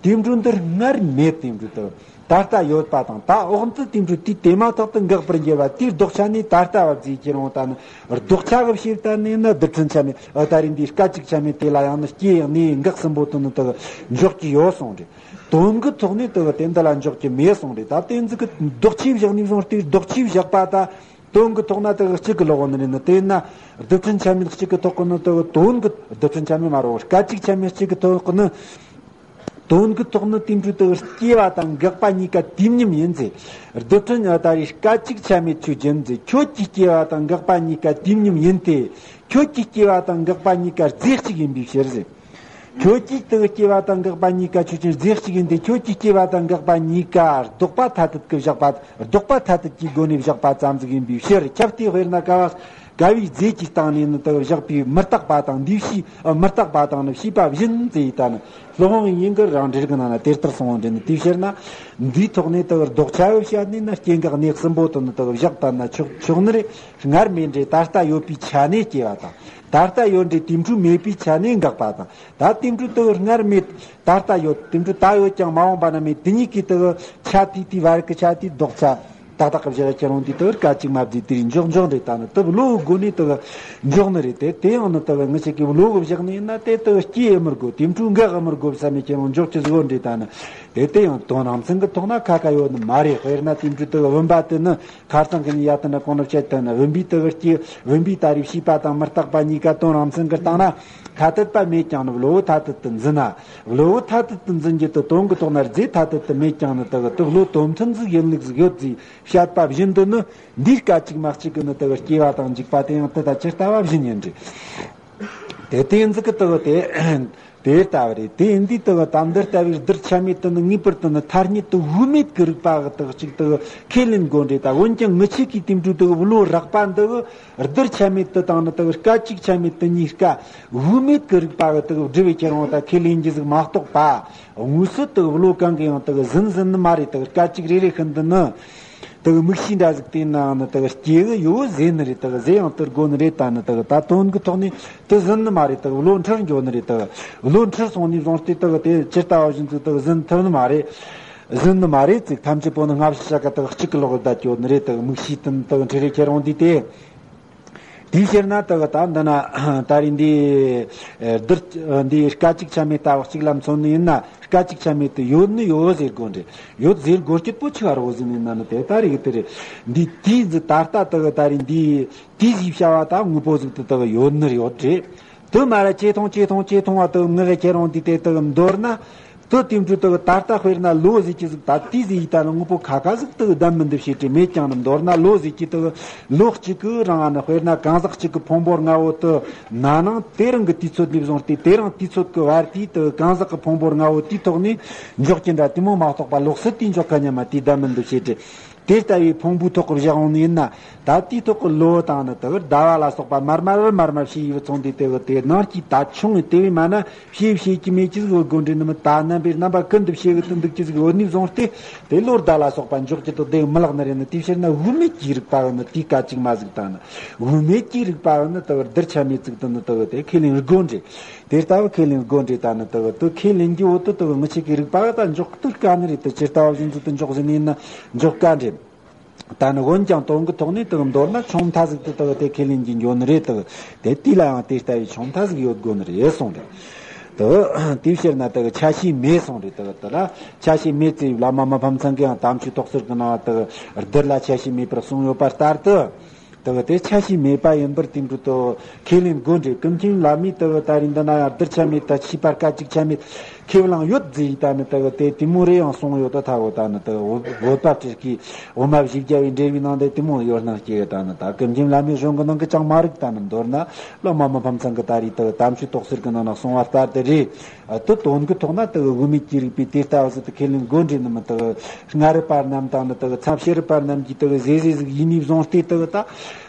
དེ་འཕྲོ་འདིར་སྔར་མེད་དེ་འཕྲོ་དེ་ད་ལྟ་ཡོད་པ་དང་། ད་འོག་ཏུ་དེ་འཕྲོ་དེ་དེ་མ་ཐག་ཏུ་འགག་པར་འགྱུར་བ་དེའི་ལྡོག་ཆ་ནས་ད་ལྟ་བ་བརྫིས་ཀྱི་རུང་། ད་ནི་ལྡོག་ཆ་གི་ཕྱིར་ད་ནི་ནི་རྡུལ་ཕྲན་ཆ་མེད། ཨ་ད་རིང་འདིའི་སྐད་ཅིག་ཆ་མེད་དེ་ལ་ཡང་ནི་སྐྱེ་ཡང་གནས་འགག་གསུམ་པོ་དེ་ནི་དེ་གི་འཇོག་གི་ཡོད་གསུངས་རེད། དོན་གྱི་ཐོག་ནས་དེ་གི་དེ་འདི་ལ་འཇོག་གི་མེད་གསུངས་རེད། ད་དེ་ཚོ་གི་ལྡོག་ཆས་བཞག་ནས་བཟུང་སྟེ་ལྡོག་ཆས་བཞག་པ་ད། དོན་གྱི་ཐོག་ན་དེ་གི་གཅིག་གི་ལོག་ནི་རེད། ནི་དེས་ན་རྡུལ་ཕྲན་ཆ་མེད་གཅིག་གི་ཐོག་གི་ནི་དེ་གི་དོན་གྱི་རྡུལ་ཕྲན་ཆ་མེད་མ་རེད། སྐད་ཅིག་ཆ་མེད་གཅིག་གི་ཐོག་གི་ནི་དོན་གྱི་ཐོག་ནི་དེ་འཕྲོ་དེ་གི་སྐྱེ་བ་དང་འགག་པ་གཉིས་ཀ་དུས་མཉམ་ཡིན་ཚེ། རྡུལ་ཕྲན་ཨ་ད་རེས་སྐད་ཅིག་ཆ་མེད་ཆོས་ཅན་ཚེ། ཁྱོད་ཀྱི་སྐྱེ་བ་དང་འགག་པ་གཉིས་ཀ་དུས་མཉམ་ཡིན་ཏེ། ཁྱོད་ཀྱི་སྐྱེ་བ་དང་འགག་པ་གཉིས་ཀ་རྫས་གཅིག་ཡིན་པའི་ཕྱིར་ཟེར། ཁྱོད་ཀྱི་དེ་གི་སྐྱེ་བ་དང་འགག་པ་གཉིས་ཀ་ཆོས་ཅན་རྫས་གཅིག་ཡིན་ཏེ། ཁྱོད་ཀྱི་སྐྱེ་བ་དང་འགག་པ་གཉིས་ཀ་ལྡོག་པ་ཐ་དད་ཀྱི་བཞག་པ། ལྡོག་པ་ཐ་དད་ཀྱི་སྒོ་ནས་བཞག་པ་ཙམ་ཟིག་ཡིན་པའི་ཕྱིར། ཁྱབ་སྟེ་དཔེར་ན་ཀ་བ་ཀ་བའི་རྫས་ཀྱི་སྟེང་ནས་ནི་དེ་གི་བཞག་པའི་མི་རྟག་པ་དང་འདུས་བྱས། ཨ་མི་རྟག་པ་དང་ནི་བྱས་པ་བཞིན་ཟེར་ཡི། ད་ནི་སློབ་དཔོན་དབྱིག་གཉེན་གྱི་རང་འགྲེལ་གྱི་ནང་ན་དེ་ལྟར་གསུངས་པ་འདྲ། ནི་དེའི་ཕྱིར་ན་འདིའི་ཐོག་ནས་དེ་གི་ལྡོག་ཆ་བོ་བཤད་ནས་ན་སྐྱེ་འགག་གནས་གསུམ་པོ་དེ་ནི་དེ་གི་བཞག་བཏང་ན་ཆོག་ཆོག་ནི་རེད། སྔར་མེད་འདྲེ་ད་ལྟ་ཡོད་པའི་ཆ་ནས་སྐྱེ་བ་དང་། ད་ལྟ་ཡོད་འདྲེ་དེ་འཕྲོ་མེད་པའི་ཆ་ནས་འགག་པ་དང་། ད་དེ་འཕྲོ་དེ་གི་སྔར་མེད་ད་ལྟ་ཡོད། དེ་འཕྲོ་ད་ཡོད་ཀྱང་མ་འོངས་པ་ན་མེད། དེ་གཉིས་ཀྱི་དེ་གི་ཆ་དེ་དེའི་བར་གྱི་ཆ་དེའི་ལྡོག་ཆ། ཏག་ཏག་གི་བཞག་ཁྱེད་རང་འདི་དག་སྐད་ཅིག་མ་བརྫིས་དེ་རིང་འཇོག་འཇོག་རེད། ད་ནི་དག་བློ་སྒོ་ནས་དག་འཇོག་ནི་རེད། དེ་དེ་ཡང་ནི་དག་ངི་ཆེ་གི་བློ་གི་བཞག་ནི་ཡིན་ན་དེ་དག་སྐྱེ་ཡི་མི་དགོ། དེ་འཕྲུལ་འགག་གི་མི་དགོ་བསམ་མི་ཁྱེད་རང་འཇོག་ཅི་ཟིག་ཡོད་འདྲི། ད་ནི་དེ་དེ་ཡང་དོན་རང་མཚན་གི་ཐོག་ན་ཁ་ཁ་ཡོད་ནི་མ་རེད། དཔེར་ན་དེ་འཕྲུལ་དག་བུམ་པ་དེ་ནི་ཁ་སང་གི་ནི་ཡ་དེ་ན་གོང་ནི་བཤད་དེ་ནི་བུམ་པའི་དག་སྐྱེ་བུམ་པའི་ད་རེས་ཤེས་པ་དང་མི་རྟག་པ་གཉིས་ཀ་དོན་རང་མཚན་གི་སྟེང་ན་ཁ་ཐད་པ་མེད་ཀྱང་ནི་བློ་ཐ་དད་དུ་འཛིན་ན། བློ་ཐ་དད་དུ་འཛིན་རྒྱུ་དེ་དོན་གི་ཐོག་ན་རྫས་ཐ་དད་དུ་མེད་ཀྱང་ནི་དག་དེ་བློ་དོན་མཐུན་ཟིག་ཡིན་ལུགས་ཟིག་ཡོད་ཟིག་བཤད་པ་བཞིན་དུ་ནི། འདིའི་སྐད་ཅིག་མ་གཅིག་གི་ནི་དེ་གི་སྐྱེ་བ་དང་འཇིག་པ་དེ་ཡང་དེ་དང་ཇི་ལྟ་བ་བཞིན་ཡིན་ཏེ། དེ་དེ་འཛི་གི་དེ་གི་དེ་དེ་ལྟ་བུ་རེད། དེ་འདི་དེ་གི་ད་འདི་ལྟ་བུའི་རྡུལ་ཆ་མེད་དེ་ནི་ངེས་པར་དུ་ནི་ཐ་སྙད་དུ་དབུ་མེད་ཀྱི་རིག་པ་གི་དེ་གི་གཅིག་དེ་གི་ཁས་ལེན་དགོས་འདྲེ། ད་འོན་ཀྱང་ངི་ཆེ་གི་དེ་འདྲ་དེ་གི་བློ་རགས་པ་འདི་གི་རྡུལ་ཆ་མེད་དེ་དང་ནི་དེ་གི་སྐད་ཅིག་ཆ་མེད་དེ་གཉིས་ཀ་དབུ་མེད་ཀྱི་རིག་པ་གི་དེ་གི་སྒྲུབ་པའི་ཁྱེད་རང་ད་ཁས་ལེན་རྒྱུ་ཟིག་མ་གཏོགས་པ། དངོས་སུ་དེ་གི་བློ་གང་གི་ཡང་དེ་གི་ཟིན་ཟིན་ནི་མ་རེད། དེ་གི་སྐད་ཅིག་རེ་རེ་ཤིན་ཏུ་ནི། དེ་གི་དམིགས་བྱའི་འདྲ་ཟིག་དེ་ནའང་ནི་དེ་གི་སྐྱེ་གི་ཡོད་ཟེར་ནི་རེད། དེ་གི་ཟེར་ཡང་དེར་དགོས་ནི་རེད། ད་ནི་དེ་གི་ད་དོན་གི་ཐོག་ནས་དེ་ཟིན་ནི་མ་རེད། དེ་གི་བློ་འཁྲུལ་འགྱོ་ནི་རེད། དེ་གི་བློ་འཁྲུལ་སོང་ནས་བཟུང་སྟེ་དེ་གི་དེ་ཇི་ལྟ་བ་བཞིན་དུ་དེ་གི་ཟིན་ཐུབ་ནི་མ་རེད། ཟིན་ནི་མ་རེད་ཙིག་ཐམས་ཅད་པོ་ནི་སྔ་ཕྱི་བྱ་དགའ་དེ་གི་གཅིག་གི་ལོག་བསྡད་འགྱོ་ནི་རེད། དེ་གི་དམིགས་བྱའི་དེ་ནི་དེ་གི་འཁྲུལ་རེ་ཁྱེད་རང་འདི་དེ། དེའི་ཕྱིར་ན་དེ་གི་ད་འདི་ན་ད་རེས་འདི་རྡུལ་འདི་སྐད་ཅིག་ཆ་མེད་ལྟ་བུ་གཅིག་ལ་མཚོན་ནི་ཡིན་ན། སྐད་ཅིག་ཆ་མེད་དུ་ཡོད་ནི་ཡོད་ཟེར་དགོས་འདྲེ། ཡོད་ཟེར་དགོས་སྐྱིད་པོ་ཆི་བ་རོ་ཟིན་ཡིན་ན་ནི་དེ་ད་རེས་དེ་རེད། འདི་དེའི་འཛི་ད་ལྟ་དེ་གི་ད་རེས་འདི་དེའི་ཟིག་བྱ་བ་ད་དངོས་པོ་ཟིག་ཏུ་དེ་གི་ཡོད་ནི་ཡོད་རེད། དེ་མ་ར་ཆེ་མཐོང་ཆེ་མཐོང་ཆེ་མཐོང་བ་དེ་གི་ངི་གི་ཁྱེད་རང་འདི་དེ་དེ་གི་མདོར་ན། དེ་དེ་འཕྲུལ་དེ་གི་ད་ལྟ་དཔེར་ན་ལོ་ཟེར་གྱི་ཟིག་ད་དེའི་ཟིག་ཡིན་ད་ནི་དངོས་པོ་ཁ་ཁ་ཟིག་དེ་གི་བདམས་མི་འདུག་བྱེད་དྲི་མེད་ཀྱང་ནི་མདོར་ན་ལོ་ཟེར་གྱི་དེ་གི་ལོ་གཅིག་གི་རིང་ང་ནི་དཔེར་ན་གང་ཟག་གཅིག་གི་ཕུང་པོ་ལྔ་བོ་དེ་ན་ནང་དེ་རིང་གི་དུས་ཚོད་ནས་བཟུང་སྟེ་དེ་རིང་དུས་ཚོད་ཀྱི་བར་དུས་དེ་གང་ཟག་གི་ཕུང་པོ་ལྔ་བོ་དེའི་ཐོག་ནས་འཇོག་གི་འདྲ་དེ་མོ་མ་གཏོགས་པ་ལོགས་སུ་དེའི་འཇོག་ག་ཉམས་མ་དེའི་བདམས་མི་འདུག་བྱེད་དྲི། དེ་ལྟ་བུའི་ཕུང་པོའི་ཐོག་གི་བཞག་འོང་ནི་ཡིན་ན། ད་དེའི་ཐོག་གི་ལོ་དང་ནི་དེ་གི་ཟླ་བ་ལ་སོགས་པ་མར་མར་མར་མར་ཕྱེ་ཡི་བུ་ཚོང་དེ་དེ་གི་དེ་ནང་གི་ད་ཆུང་ངི་དེ་བས་མ་ན་ཕྱེ་ཕྱེ་གི་མེད་ཀྱི་ཟིག་དགོས་འདྲེ་ནི་མི་ད་རྣམ་པའི་རྣམ་པ་ཀུན་ཏུ་ཕྱེ་གི་དུ་འདུག་ཀྱི་ཟིག་ཡོད་ནི་བཟུང་སྟེ། དེ་ལོ་ཟླ་ལ་སོགས་པ་འཇོག་ཀྱི་དུ་དེ་མི་ལག་ནི་རེད། ནི་དེའི་ཕྱིར་ན་དབུ་མེད་ཀྱི་རིག་པ་གི་ནི་དེའི་སྐད་ཅིག་མ་ཟིག་དང་ནི་དབུ་མེད་ཀྱི་རིག་པ་གི་ནི་དེ་གི་རྡུལ་ཆ་མེད་ཙིག་དུ་ནི་དེ་གི་དེ་ཁས་ལེན་དགོས་འདྲེ། དེ་ལྟ་བུ་ཁས་ལེན་དགོས་འདྲེ། ད་ནི་དེ་གི་དེ་ཁས་ལེན་གྱི་འོག་ཏུ་དེ་གི་ངི་ཆེ་གི་རིག་པ་གི་ད་འཇོག་ཏུ་དཀའ་ནི་རེད། དེ་ཇི་ལྟ་བ་བཞིན་དུ་དེ་འཇོག་ཟིན་ཡིན་ན་འཇོག་དཀའ་འདྲེ། ད་ནི་འོན་ཀྱང་དོན་གྱི་ཐོག་ནས་དེ་གི་མདོར་ན་ཆུང་མཐའ་ཟིག་ཏུ་དེ་གི་དེ་ཁས་ལེན་གྱི་འགྱོ་ནི་རེད། དེ་གི་དེ་དེ་ལའང་དེ་ལྟ་བུའི་ཆུང་མཐའ་ཟིག་ཡོད་དགོས་ནི་རེད་གསུངས་རེད། དེ་གི་དེའི་ཕྱིར་ན་དེ་གི་ཆ་ཤས་མེད་གསུངས་རེད། དེ་གི་དེ་ལ་ཆ་ཤས་མེད་ཚེ་བླ་མ་མི་ཕམ་ཚང་གིའང་དམ་ཆོས་རྟོགས་ཚུལ་གྱི་ནང་དེ་གི་རྡུལ་ལ་ཆ་ཤས་མེད་པར་གསུངས་ཡོད་པ་ལྟར་དུ། དེ་གི་དེ་ཆ་ཤས་མེད་པ་ཡིན་པར་དེ་འདྲ་དུ་ཁས་ལེན་དགོས་འདྲེ། ཀུན་མཁྱེན་བླ་མས་དེ་གི་ད་རེས་འདི་ན་ཡང་རྡུལ་ཆ་མེད་ད་ཕྱིས་པར་སྐད་ཅིག་ཆ་མེད་ཁས་བླངས་ཡོད་ཟེར་ཡི་ད་ནི་དེ་གི་དེ་དེ་མོ་རེ་ཡང་གསུངས་ཡོད་ད། ཐ་འོ་ད་ནི་དེ་གི་བོད་པ་སྤྲུལ་སྐུའི་འོ་མ་བཞི་བརྒྱ་བའི་འགྲེལ་བའི་ནང་དེ་དེ་མོ་ཡོད་སྣང་སྐྱེ་ད་ནི་ད་ཀུན་མཁྱེན་བླ་མའི་གཞུང་གི་ནང་གི་ཅང་མ་རིག་ད་ནི་མདོར་ན་བླ་མ་མི་ཕམ་ཚང་གི་ད་རེས་དེ་གི་དམ་ཆོས་རྟོགས་ཚུལ་གི་ནང་ན་གསུངས་པ་ལྟར་དེ་རེད། ཨ་དེ་དོན་གྱི་ཐོག་ན་དེ་གི་དབུ་མེད་ཀྱི་རིག་པའི་དེ་ལྟ་བུ་ཟིག་ཏུ་ཁས་ལེན་དགོས་འདྲེ་ནི་མི་དེ་གི་སྔ་རབས་པ་རྣམས་དང་ནི་དེ་གི་མཚམས་ཤེས་རབ་པ་རྣམས་ཀྱིས་དེ་གི་ཟེ་ཟེ་ཟིག་ཡིན་ནི་བཟུང་སྟེ་དེ་གི་ད།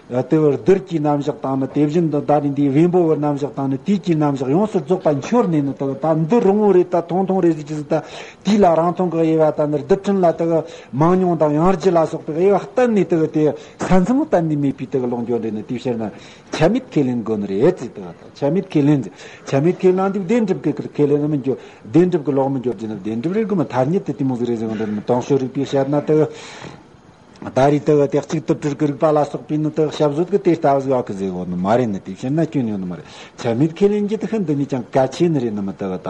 དེ་བར་རྡུལ་གྱི་རྣམ་གཞག་དང་ནི་དེ་བཞིན་དུ་ད་རེས་འདིའི་བེམ་པོ་བའི་རྣམ་གཞག་དང་ནི་དུས་ཀྱི་རྣམ་གཞག་ཡོངས་སུ་རྫོགས་པ་འཆོར་ནས་ནི་དེ་གི་ད་འདི་རིང་བོ་རེད་ད་ཐུང་ཐུང་རེད་ཟེར་གྱི་ཟིག་ད་དུས་ལ་རིང་ཐུང་གི་དབྱེ་བ་དང་ནི་རྡུལ་ཕྲན་ལ་དེ་གི་མང་ཉུང་དང་ཡང་ལྗིད་ལ་སོགས་པའི་དབྱེ་བ་གཏན་ནས་དེ་གི་དེ་ས་མཚམས་གཏན་ནས་མེད་པའི་དེ་གི་ལོག་འགྱོ་འདྲེ་ནི་དེའི་ཕྱིར་ན་ཆ་མེད་ཁས་ལེན་དགོས་ནི་རེད་ཟེར། དེ་གི་ད་ཆ་མེད་ཁས་ལེན་ཟེར། ཆ་མེད་ཁས་ལེན་འདི་བདེན་གྲུབ་ཀྱི་ཁས་ལེན་ནི་མི་འགྱོ། བདེན་གྲུབ་ཀྱི་ལོག་མི་འགྱོ་རྒྱུ་ནི་བདེན་གྲུབ་རེད་དགོས་མ། ཐ་སྙད་དེ་དེ་མོ་ཟིག་རེད་ཟེར་བ་འདྲ་ནི་དང་ཤོ་རིག་པའི་བཤད་ན་དེ་གི་ད་རེས་དེ་གི་དེ་གཅིག་ཏུ་སྤྲུལ་གི་རིག་པ་ལ་སོགས་པའི་ནི་དེ་གི་ཞབས་བཟོད་གི་དེ་ལྟ་བུ་ཟིག་ཡོད་གི་ཟེར་གོ་ནི་མ་རེད། ནི་དེ་བཤད་ན་སྐྱོན་ཡོད་ནི་མ་རེད། ཆ་མེད་ཁས་ལེན་གྱི་དེ་ཤིན་ཏུ་ནས་ཀྱང་གལ་ཆེ་ནི་རེད། ནི་མི་དེ་གི་ད་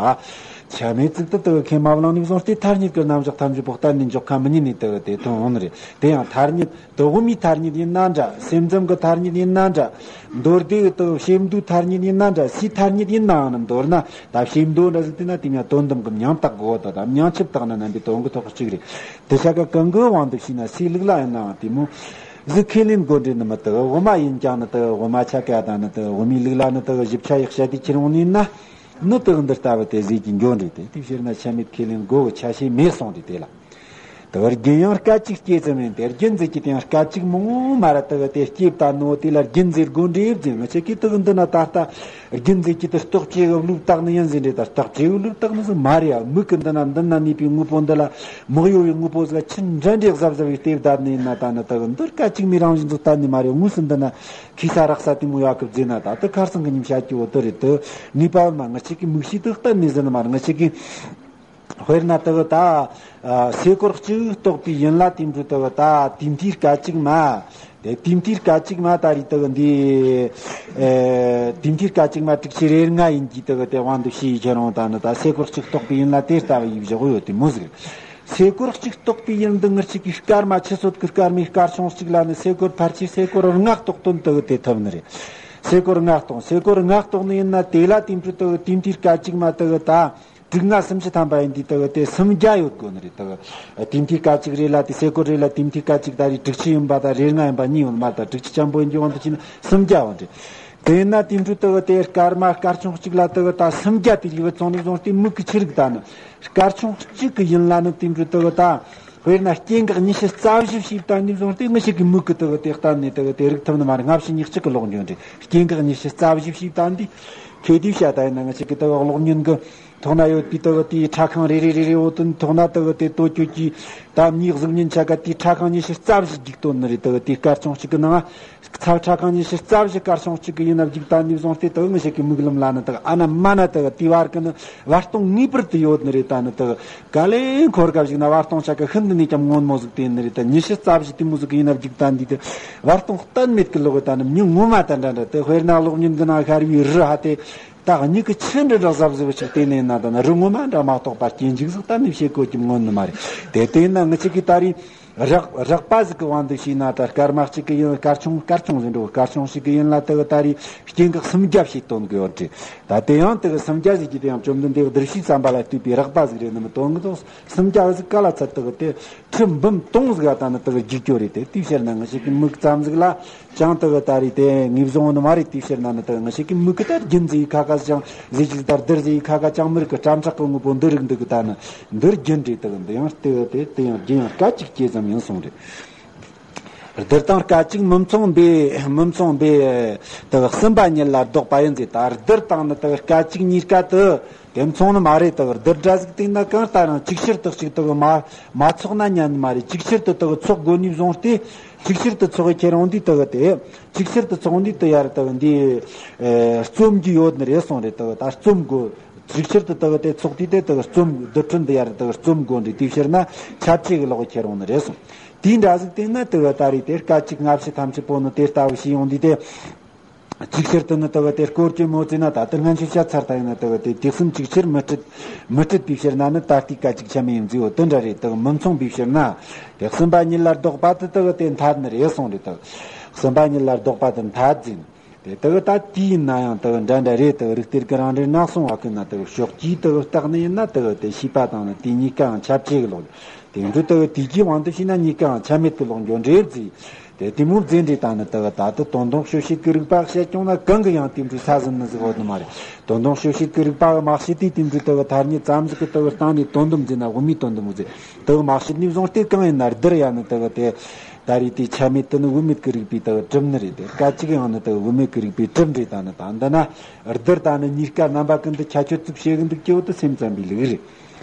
ཆ་མེད་ཙིག་ཏུ་དེ་གི་ཁས་མ་བླངས་ནས་བཟུང་སྟེ་ཐ་སྙད་ཀྱི་རྣམ་གཞག་ཐམས་ཅད་པོ་གཏན་ནས་འཇོག་ཁ་མི་ཉན་ནི་དེ་གི་དེ་ཐོན་འོང་ནི་རེད། དེ་ཡང་ཐ་སྙད་དེ་དབུ་མའི་ཐ་སྙད་ཡིན་ན་འདྲ། སེམས་ཙམ་གྱི་ཐ་སྙད་ཡིན་ན་འདྲ། མདོ་སྡེ་གི་དེ་གི་བྱེ་མདོའི་ཐ་སྙད་ཡིན་ན་འདྲ། སའི་ཐ་སྙད་ཡིན་ནའང་ནི་མདོར་ན་ད་བྱེ་མདོ་འདྲ་ཟིག་དེ་ན་དེ་མྱ་དོན་དམ་གྱི་མྱང་བཏགས་དགོས་ད། ད་མྱང་ཆུབ་བཏགས་ན་རྣམ་པའི་དོན་གྱི་ཐོག་གཅིག་རེད། དེ་ཆ་ག་གང་གི་དབང་དུ་བྱས་ན་སའི་ལུགས་ལ་ཡིན་ནའང་དེ་མོ་ཟིག་ཁས་ལེན་དགོས་འདྲེ་ནི་མི་དེ་གི་དབུ་མ་ཡིན་ཀྱང་ནི་དེ་གི་དབུ་མ་ཆ་ག་དང་ནི་དེ་གི་དབུ་མའི་ལུགས་ལ་ནི་དེ་གི་ཞིབ་ཆ་ཡག་བཤད་དེ་ཁྱེར་འོང་ནི་ཡིན་ན་ནི་དེ་གི་འདི་ལྟ་བུ་དེ་ཟིག་གི་འགྱོ་འདྲེ། དེ་དེའི་ཕྱིར་ན་ཆ་མེད་ཁས་ལེན་དགོས་གི་ཆ་ཤས་མེད་གསུངས་ཏེ་དེ་ལ། དེ་བར་རྒྱུན་ཡང་སྐད་ཅིག་སྐྱེ་ཙམ་ཡིན་ཏེ། རྒྱུན་འཛིན་གྱི་དེ་ཡང་སྐད་ཅིག་མང་བོ་མ་ར་དེ་གི་དེ་སྐྱེས་བཏང་ནོ་དེ་ལ་རྒྱུན་འཛིན་དགོས་འདྲེ་ཟེར། ང་ཆེ་གི་དེ་གི་འདི་ན་ད་ལྟ་རྒྱུན་འཛིན་གྱི་དེ་རྟོག་བཅས་གི་བློས་བཏགས་ནི་ཡིན་ཟེར་འདྲེ། ད་རྟོག་བཅས་གི་བློས་བཏགས་ནི་ཟིག་མ་རེད་ཡ། མིག་གི་འདི་ན་འདི་ན་གནས་པའི་དངོས་པོ་འདི་ལ་མི་གཡོ་བའི་དངོས་པོ་ཟིག་ཆི་འདྲ་འདྲེ་གཟབ་གཟབ་བྱས་བལྟས་བསྡད་ནི་ཡིན་ན། ད་ནི་དེ་གི་འདི་སྐད་ཅིག་མའི་རང་བཞིན་ཟིག་གཏན་ནས་མ་རེད། དངོས་སུ་འདི་ན་ཁེ་ས་རག་ས་དེ་མོ་ཡོད་གི་བཟླས་ན། ད་དེ་ཁར་སང་གི་ཉིན་བཤད་ཀྱི་འོ་དེ་རེད། དེ་ངེས་པ་མ་ང་ཆེ་གི་མིག་ཤེས་དེ་གཏན་ནས་ཟིན་ནི་མ་རེད། ང་ཆེ་གི་དཔེར་ན་དེ་གི་ད་ཨ་སེ་གོལ་གཅིག་གཏོགས་པའི་ཡུན་ལ་དེ་འདྲ་དེ་གི་ད་དུས་མཐའི་སྐད་ཅིག་མ། དེ་དུས་མཐའི་སྐད་ཅིག་མ་ད་རེས་དེ་གི་འདི་ཨེ་དུས་མཐའི་སྐད་ཅིག་མ་དྲུག་ཅུ་རེ་ལྔ་ཡིན་གྱི་དེ་གི་དེ་དབང་དུ་བྱས་ཁྱེར་རུང་ད་ནི་ད་སེ་གོལ་གཅིག་གཏོགས་པའི་ཡུན་ལ་དེ་ལྟ་བུ་ཡིས་བཞག་ཡོད་དེ་མོ་ཟིག་སེ་གོལ་གཅིག་གཏོགས་པའི་ཡུན་འདི་ངེད་ཅག་གི་སྐར་མ་ཆུ་ཚོད་ཀྱི་སྐར་མའི་སྐར་ཆུང་གཅིག་ལ་ནི་སེ་གོལ་ཕལ་ཆེར་སེ་གོལ་ལྔ་གཏོགས་དོན་དེ་གི་དེ་ཐུབ་ནི་རེད། སེ་གོལ་ལྔ་གཏོགས། སེ་གོལ་ལྔ་གཏོགས་ནི་ཡིན་ན་དེ་ལ་དེ་འདྲ་དེ་གི་དུས་མཐའི་སྐད་ཅིག་མ་དེ་གི་ད་དྲུག་ལྔ་སུམ་ཅུ་ཐམ་པ་ཡིན་དུས་དེ་གི་དེ་སུམ་བརྒྱ་ཡོད་དགོས་ནི་རེད། དེ་གི་དུས་མཐའི་སྐད་ཅིག་རེ་ལ་དེ་སེ་གོལ་རེ་ལ་དུས་མཐའི་སྐད་ཅིག་ད་རེས་དྲུག་ཅུ་ཡིན་པ་ད་རེ་ལྔ་ཡིན་པ་གཉིས་ཡོད་མ་རེད། ད་དྲུག་ཅུ་ཅན་པོ་ཡིན་རྒྱུ་དབང་དུ་བྱས་ན་སུམ་བརྒྱ་ཡོད་རེད། དེས་ན་དེ་འདྲ་དེ་གི་དེ་སྐར་མ་སྐར་ཆུང་གཅིག་ལ་དེ་གི་ད་སུམ་བརྒྱ་དེ་ལུས་པ་ཚང་ནས་བཟུང་སྟེ་མིག་གི་ཆུ་རིག་ད་ནི། སྐར་ཆུང་གཅིག་གི་ཡུན་ལ་ནི་དེ་འདྲ་དེ་གི་ད། དཔེར་ན་སྐྱེ་འགག་ཉི་ཤུ་རྩ་བཞི་ཞེས་བཏང་ནས་བཟུང་སྟེ་ངེད་ཅག་གི་མིག་གིས་དེ་གི་དེ་གཏན་ནས་དེ་གི་དེ་རིག་ཐུབ་ནི་མ་རེད། སྔ་ཕྱི་གཉིས་གཅིག་གི་ལོག་འགྱོ་འདྲ། སྐྱེ་འགག་ཉི་ཤུ་རྩ་བཞི་ཞེས་བཏང་དུས། ཁྱེད་དེའི་བཤད་ད་ཡིན་ན་ངེད་ཅག་གི་དེ་གི་གློག་བརྙན་གི་ཐོག་ན་ཡོད་པའི་དེ་གི་དེའི་ཕྲ་ཁང་རེ་རེ་རེ་རེ་འོ་དེ་ཐོག་ན་དེ་གི་དེ་ལྟོ་ཅོ་གྱིས་ད་མིའི་གཟུགས་བརྙན་ཆ་ག་དེའི་ཕྲ་ཁང་ཉི་ཤུ་རྩ་བཞི་རྒྱུག་སྟོན་ནི་རེད། དེ་གི་དེའི་སྐར་ཆུང་གཅིག་གི་ནང་། ཚ་ཁྲ་གང་ཉི་ཤུ་རྩ་བཞི་སྐར་ཆུང་གཅིག་གི་ཡིན་ན་རྒྱུག་ད་ནི་བཟུང་སྟེ་དག་ངེད་ཅག་གི་མིག་ལམ་ལ་ནི་དག་ཨ་ན་མ་ན་དག་དེ་བར་གི་ནི་བར་སྟོང་ངེས་པར་དུ་ཡོད་ནི་རེད། ད་ནི་དག་ག་ལེ་འཁོར་ག་ཞིག་ན་བར་སྟོང་ཆ་ག་ཤིན་ཏུ་ནས་ཀྱང་སྔོན་མོ་ཟིག་དེ་ནི་རེད། ད་ཉི་ཤུ་རྩ་བཞི་དེ་མོ་ཟིག་གི་ཡིན་ན་རྒྱུག་ད་འདི་དེ་བར་སྟོང་གཏན་མེད་གི་ལོག་ད་ནི་མྱི་ངོ་མ་ད་འདྲ་འདྲ་དེ་དཔེར་ན་གློག་བརྙན་གི་ནང་ཤར་བའི་རི་ཧ་དེ་ད་མྱི་གི་ཆུ་འདྲ་འདྲ་གཟབ་གཟབ་ཞིག་དེ་ནས་ན་ད་ནི་རི་ངོ་མ་འདྲ་མ་གཏོགས་པ་སྐྱེ་འཇིག་ཟིག་གཏན་ནས་བྱེད་དགོས་ཀྱི་མངོན་ནི་མ་རེད། དེ་དེ་ཡིན་ན་ངེད་ཅག་གི་ད་རེས། རགས་རགས་པ་ཟིག་གི་དབང་དུ་བྱས་ན་ད་སྐར་མ་གཅིག་གི་ཡུན་སྐར་ཆུང་སྐར་ཆུང་ཟིག་འགྲོ་སྐར་ཆུང་ཞིག་གི་ཡུན་ལ་དེ་གི་ད་རེས་སྐྱེ་འགག་སུམ་བརྒྱ་བྱས་སྟོན་གི་ཡོད་རེད། ད་དེ་ཡང་དེ་གི་སུམ་བརྒྱ་ཟིག་གི་དེ་ཡང་བཅོམ་ལྡན་འདས་བསྡུར་བྱའི་བསམ་པ་ལ་ལྟོས་པའི་རགས་པ་ཟིག་རེད་ནི་མི་དོན་གི་དོ། སུམ་བརྒྱ་ཟིག་ག་ལ་ཚད་དེ་གི་དེ་ཁྲི་འབུམ་སྟོང་ཟིག་ག་ད་ནི་དེ་གི་རྒྱུག་རྒྱུ་རེད། དེ་དེའི་ཕྱིར་ན་ངེད་ཅག་གི་མིག་ཙམ་ཟིག་ལ་ཅང་དེ་གི་ད་རེས་དེ་ངེས་བཟུང་ནི་མ་རེད། དེའི་ཕྱིར་ན་ནི་དེ་གི་ངེད་ཅག་གི་མིག་གི་ད་རྒྱུན་ཟིག་ཡི་ཁ་ཁ་ཅང་ཟིག་ཅིག་ད་བསྡུར་ཟིག་ཡི་ཁ་ཁ་ཅང་མི་རིག་གི་སྐྲ་མཁྲེགས་གི་དངོས་པོ་འདི་རིགས་འདུག་གི་ད་ནི། འདིར་རྒྱུན་རེད། དེ་གི་འདི་ཡང་ལྟོས་དེ་དེ་ཡང་རྒྱུན་ཡང་སྐད་ཅིག་གཅིག་ཙམ་ཡིན་གསུངས་རེད། བསྡུར་དང་སྐད་ཅིག་མི་མཚུངས་པའི་མི་མཚུངས་པའི་དེ་གི་གསུམ་པ་ཉིད་ལ་ལྡོག་པ་ཡིན་ཟེར། ད་བསྡུར་དང་ནི་དེ་གི་སྐད་ཅིག་གཉིས་ཀ་དེ་དེ་མཚུངས་ནི་མ་རེད། དེ་གི་བསྡུར་སྒྲ་ཟིག་བཏིང་ན་གང་ལྟར་ཡང་ཅིག་ཕྱིར་དུ་ཅིག་དེ་གི་མ་མ་ཚོགས་ན་ཉན་ནི་མ་རེད། ཅིག་ཕྱིར་དུ་དེ་གི་ཚོགས་དགོས་ནས་བཟུང་སྟེ་ཅིག་ཕྱིར་དུ་ཚོགས་ཡི་ཁྱེར་འོང་དུས་དེ་གི་དེ་ཅིག་ཕྱིར་དུ་ཚོགས་འདུས་དེ་ཡར་དེ་གི་འདི་ཨེ་རྩོམ་རྒྱུ་ཡོད་ནི་རེད་གསུངས་རེད། དེ་གི་ད་རྩོམ་དགོས། ཅིག་ཕྱིར་དུ་དེ་གི་དེ་ཚོགས་དུས་དེ་དེ་གི་རྩོམ་བསྡུ་ཁྲིད་འདི་ཡར་དེ་གི་རྩོམ་དགོས་འདྲི་དེའི་ཕྱིར་ན་ཁྱབ་བྱེད་ཀྱི་ལོག་ཁྱེར་འོང་ནི་རེད་གསུངས། དེའི་འདྲ་ཟིག་བལྟས་ན་དེ་གི་ད་རེས་དེ་སྐད་ཅིག་སྔ་ཕྱི་ཐམས་ཅད་པོ་ནི་དེ་ལྟ་བུ་ཞིག་ཡོང་དུས་དེ། ཅིག་ཕྱིར་དུ་ནི་དེ་གི་དེ་སྐོར་གྱི་མོ་བརྩིས་ན་ད་དེ་སྔ་ཕྱི་བཤད་ཚར་ད་ཡིན་ན་དེ་གི་དེ་དེ་གསུམ་ཅིག་ཕྱིར་མི་འཁྲིད་མི་འཁྲིད་པའི་ཕྱིར་ན་ནི་ད་ལྟའི་སྐད་ཅིག་ཆ་མེད་ཡིན་ཟིག་འོ་དེ་འདྲ་རེད། དེ་གི་མི་མཚུངས་པའི་ཕྱིར་ན། དེ་གསུམ་པ་ཉིད་ལ་ལྡོག་པ་དེ་དེ་གི་དེ་འཐད་ནི་རེད་གསུངས་རེད། དེ་གི་གསུམ་པ་ཉིད་ལ་ལྡོག་པ་དེ་འཐད་ཟིན། དེ་དེ་གི་ད་དེ་ཡིན་ན་ཡང་དེ་གི་འདྲ་འདྲ་རེད། དེ་གི་རིགས་གཏེར་གི་རང་འགྲེལ་ནང་གསུངས་པ་གི་ན་དེ་གི་ཕྱོགས་ཀྱིས་དེ་གི་བརྟགས་ནི་ཡིན་ན་དེ་གི་དེ་ཤེས་པ་དང་ནི་དེ་གཉིས་ཀའང་ཁྱབ་བྱེད་ཀྱི་ལོག་དེ་འདྲ་དེ་གི་དེ་གི་དབང་དུ་བྱས་ན་གཉིས་ཀའང་ཆ་མེད་ཀྱི་ལོག་འགྱོ་འདྲེ་བརྩིས། དེ་དེ་མོ་བརྩིས་འདྲེ་དང་ནི་དེ་གི་ད་དེ་དོན་དམ་དཔྱོད་བྱེད་ཀྱི་རིགས་པ་བཤད་ཀྱང་ན་གང་གི་ཡང་དེ་འདྲའི་ས་ཟིན་ནི་ཟིག་འོ་དེ་མ་རེད། དོན་དམ་དཔྱོད་བྱེད་ཀྱི་རིགས་པ་གི་མ་བྱས་དུས་དེ་འདྲའི་དེ་གི་ཐ་སྙད་ཙམ་ཟིག་གི་དེ་གི་སྟེང་ནས་དོན་དམ་བརྩིས་ན་དབུ་མའི་དོན་དམ་བརྩིས། དེ་གི་མ་བྱས་ནས་བཟུང་སྟེ་གང་ཡིན་ན་བསྡུར་ཡ་ནི་དེ་གི་དེ། ད་རེས་དེ་ཆ་མེད་དེ་ནི་དབུ་མེད་ཀྱི་རིགས་པའི་དེ་གི་གྲུབ་ནི་རེད། དེ་སྐད་ཅིག་ཡང་ནི་དེ་གི་དབུ་མེད་ཀྱི་རིགས་པའི་གྲུབ་འདྲེ་དང་ནི་ད་འདི་ན་བསྡུར་དང་ནི་གཉིས་ཀ་རྣམ་པ་ཀུན་ཏུ་ཁྱད་ཆོས་ཚུགས་བྱེད་གི་འདུག་ཀྱི་འོ་དེ་སེམས་ཙམ་པའི་ལུགས་རེད།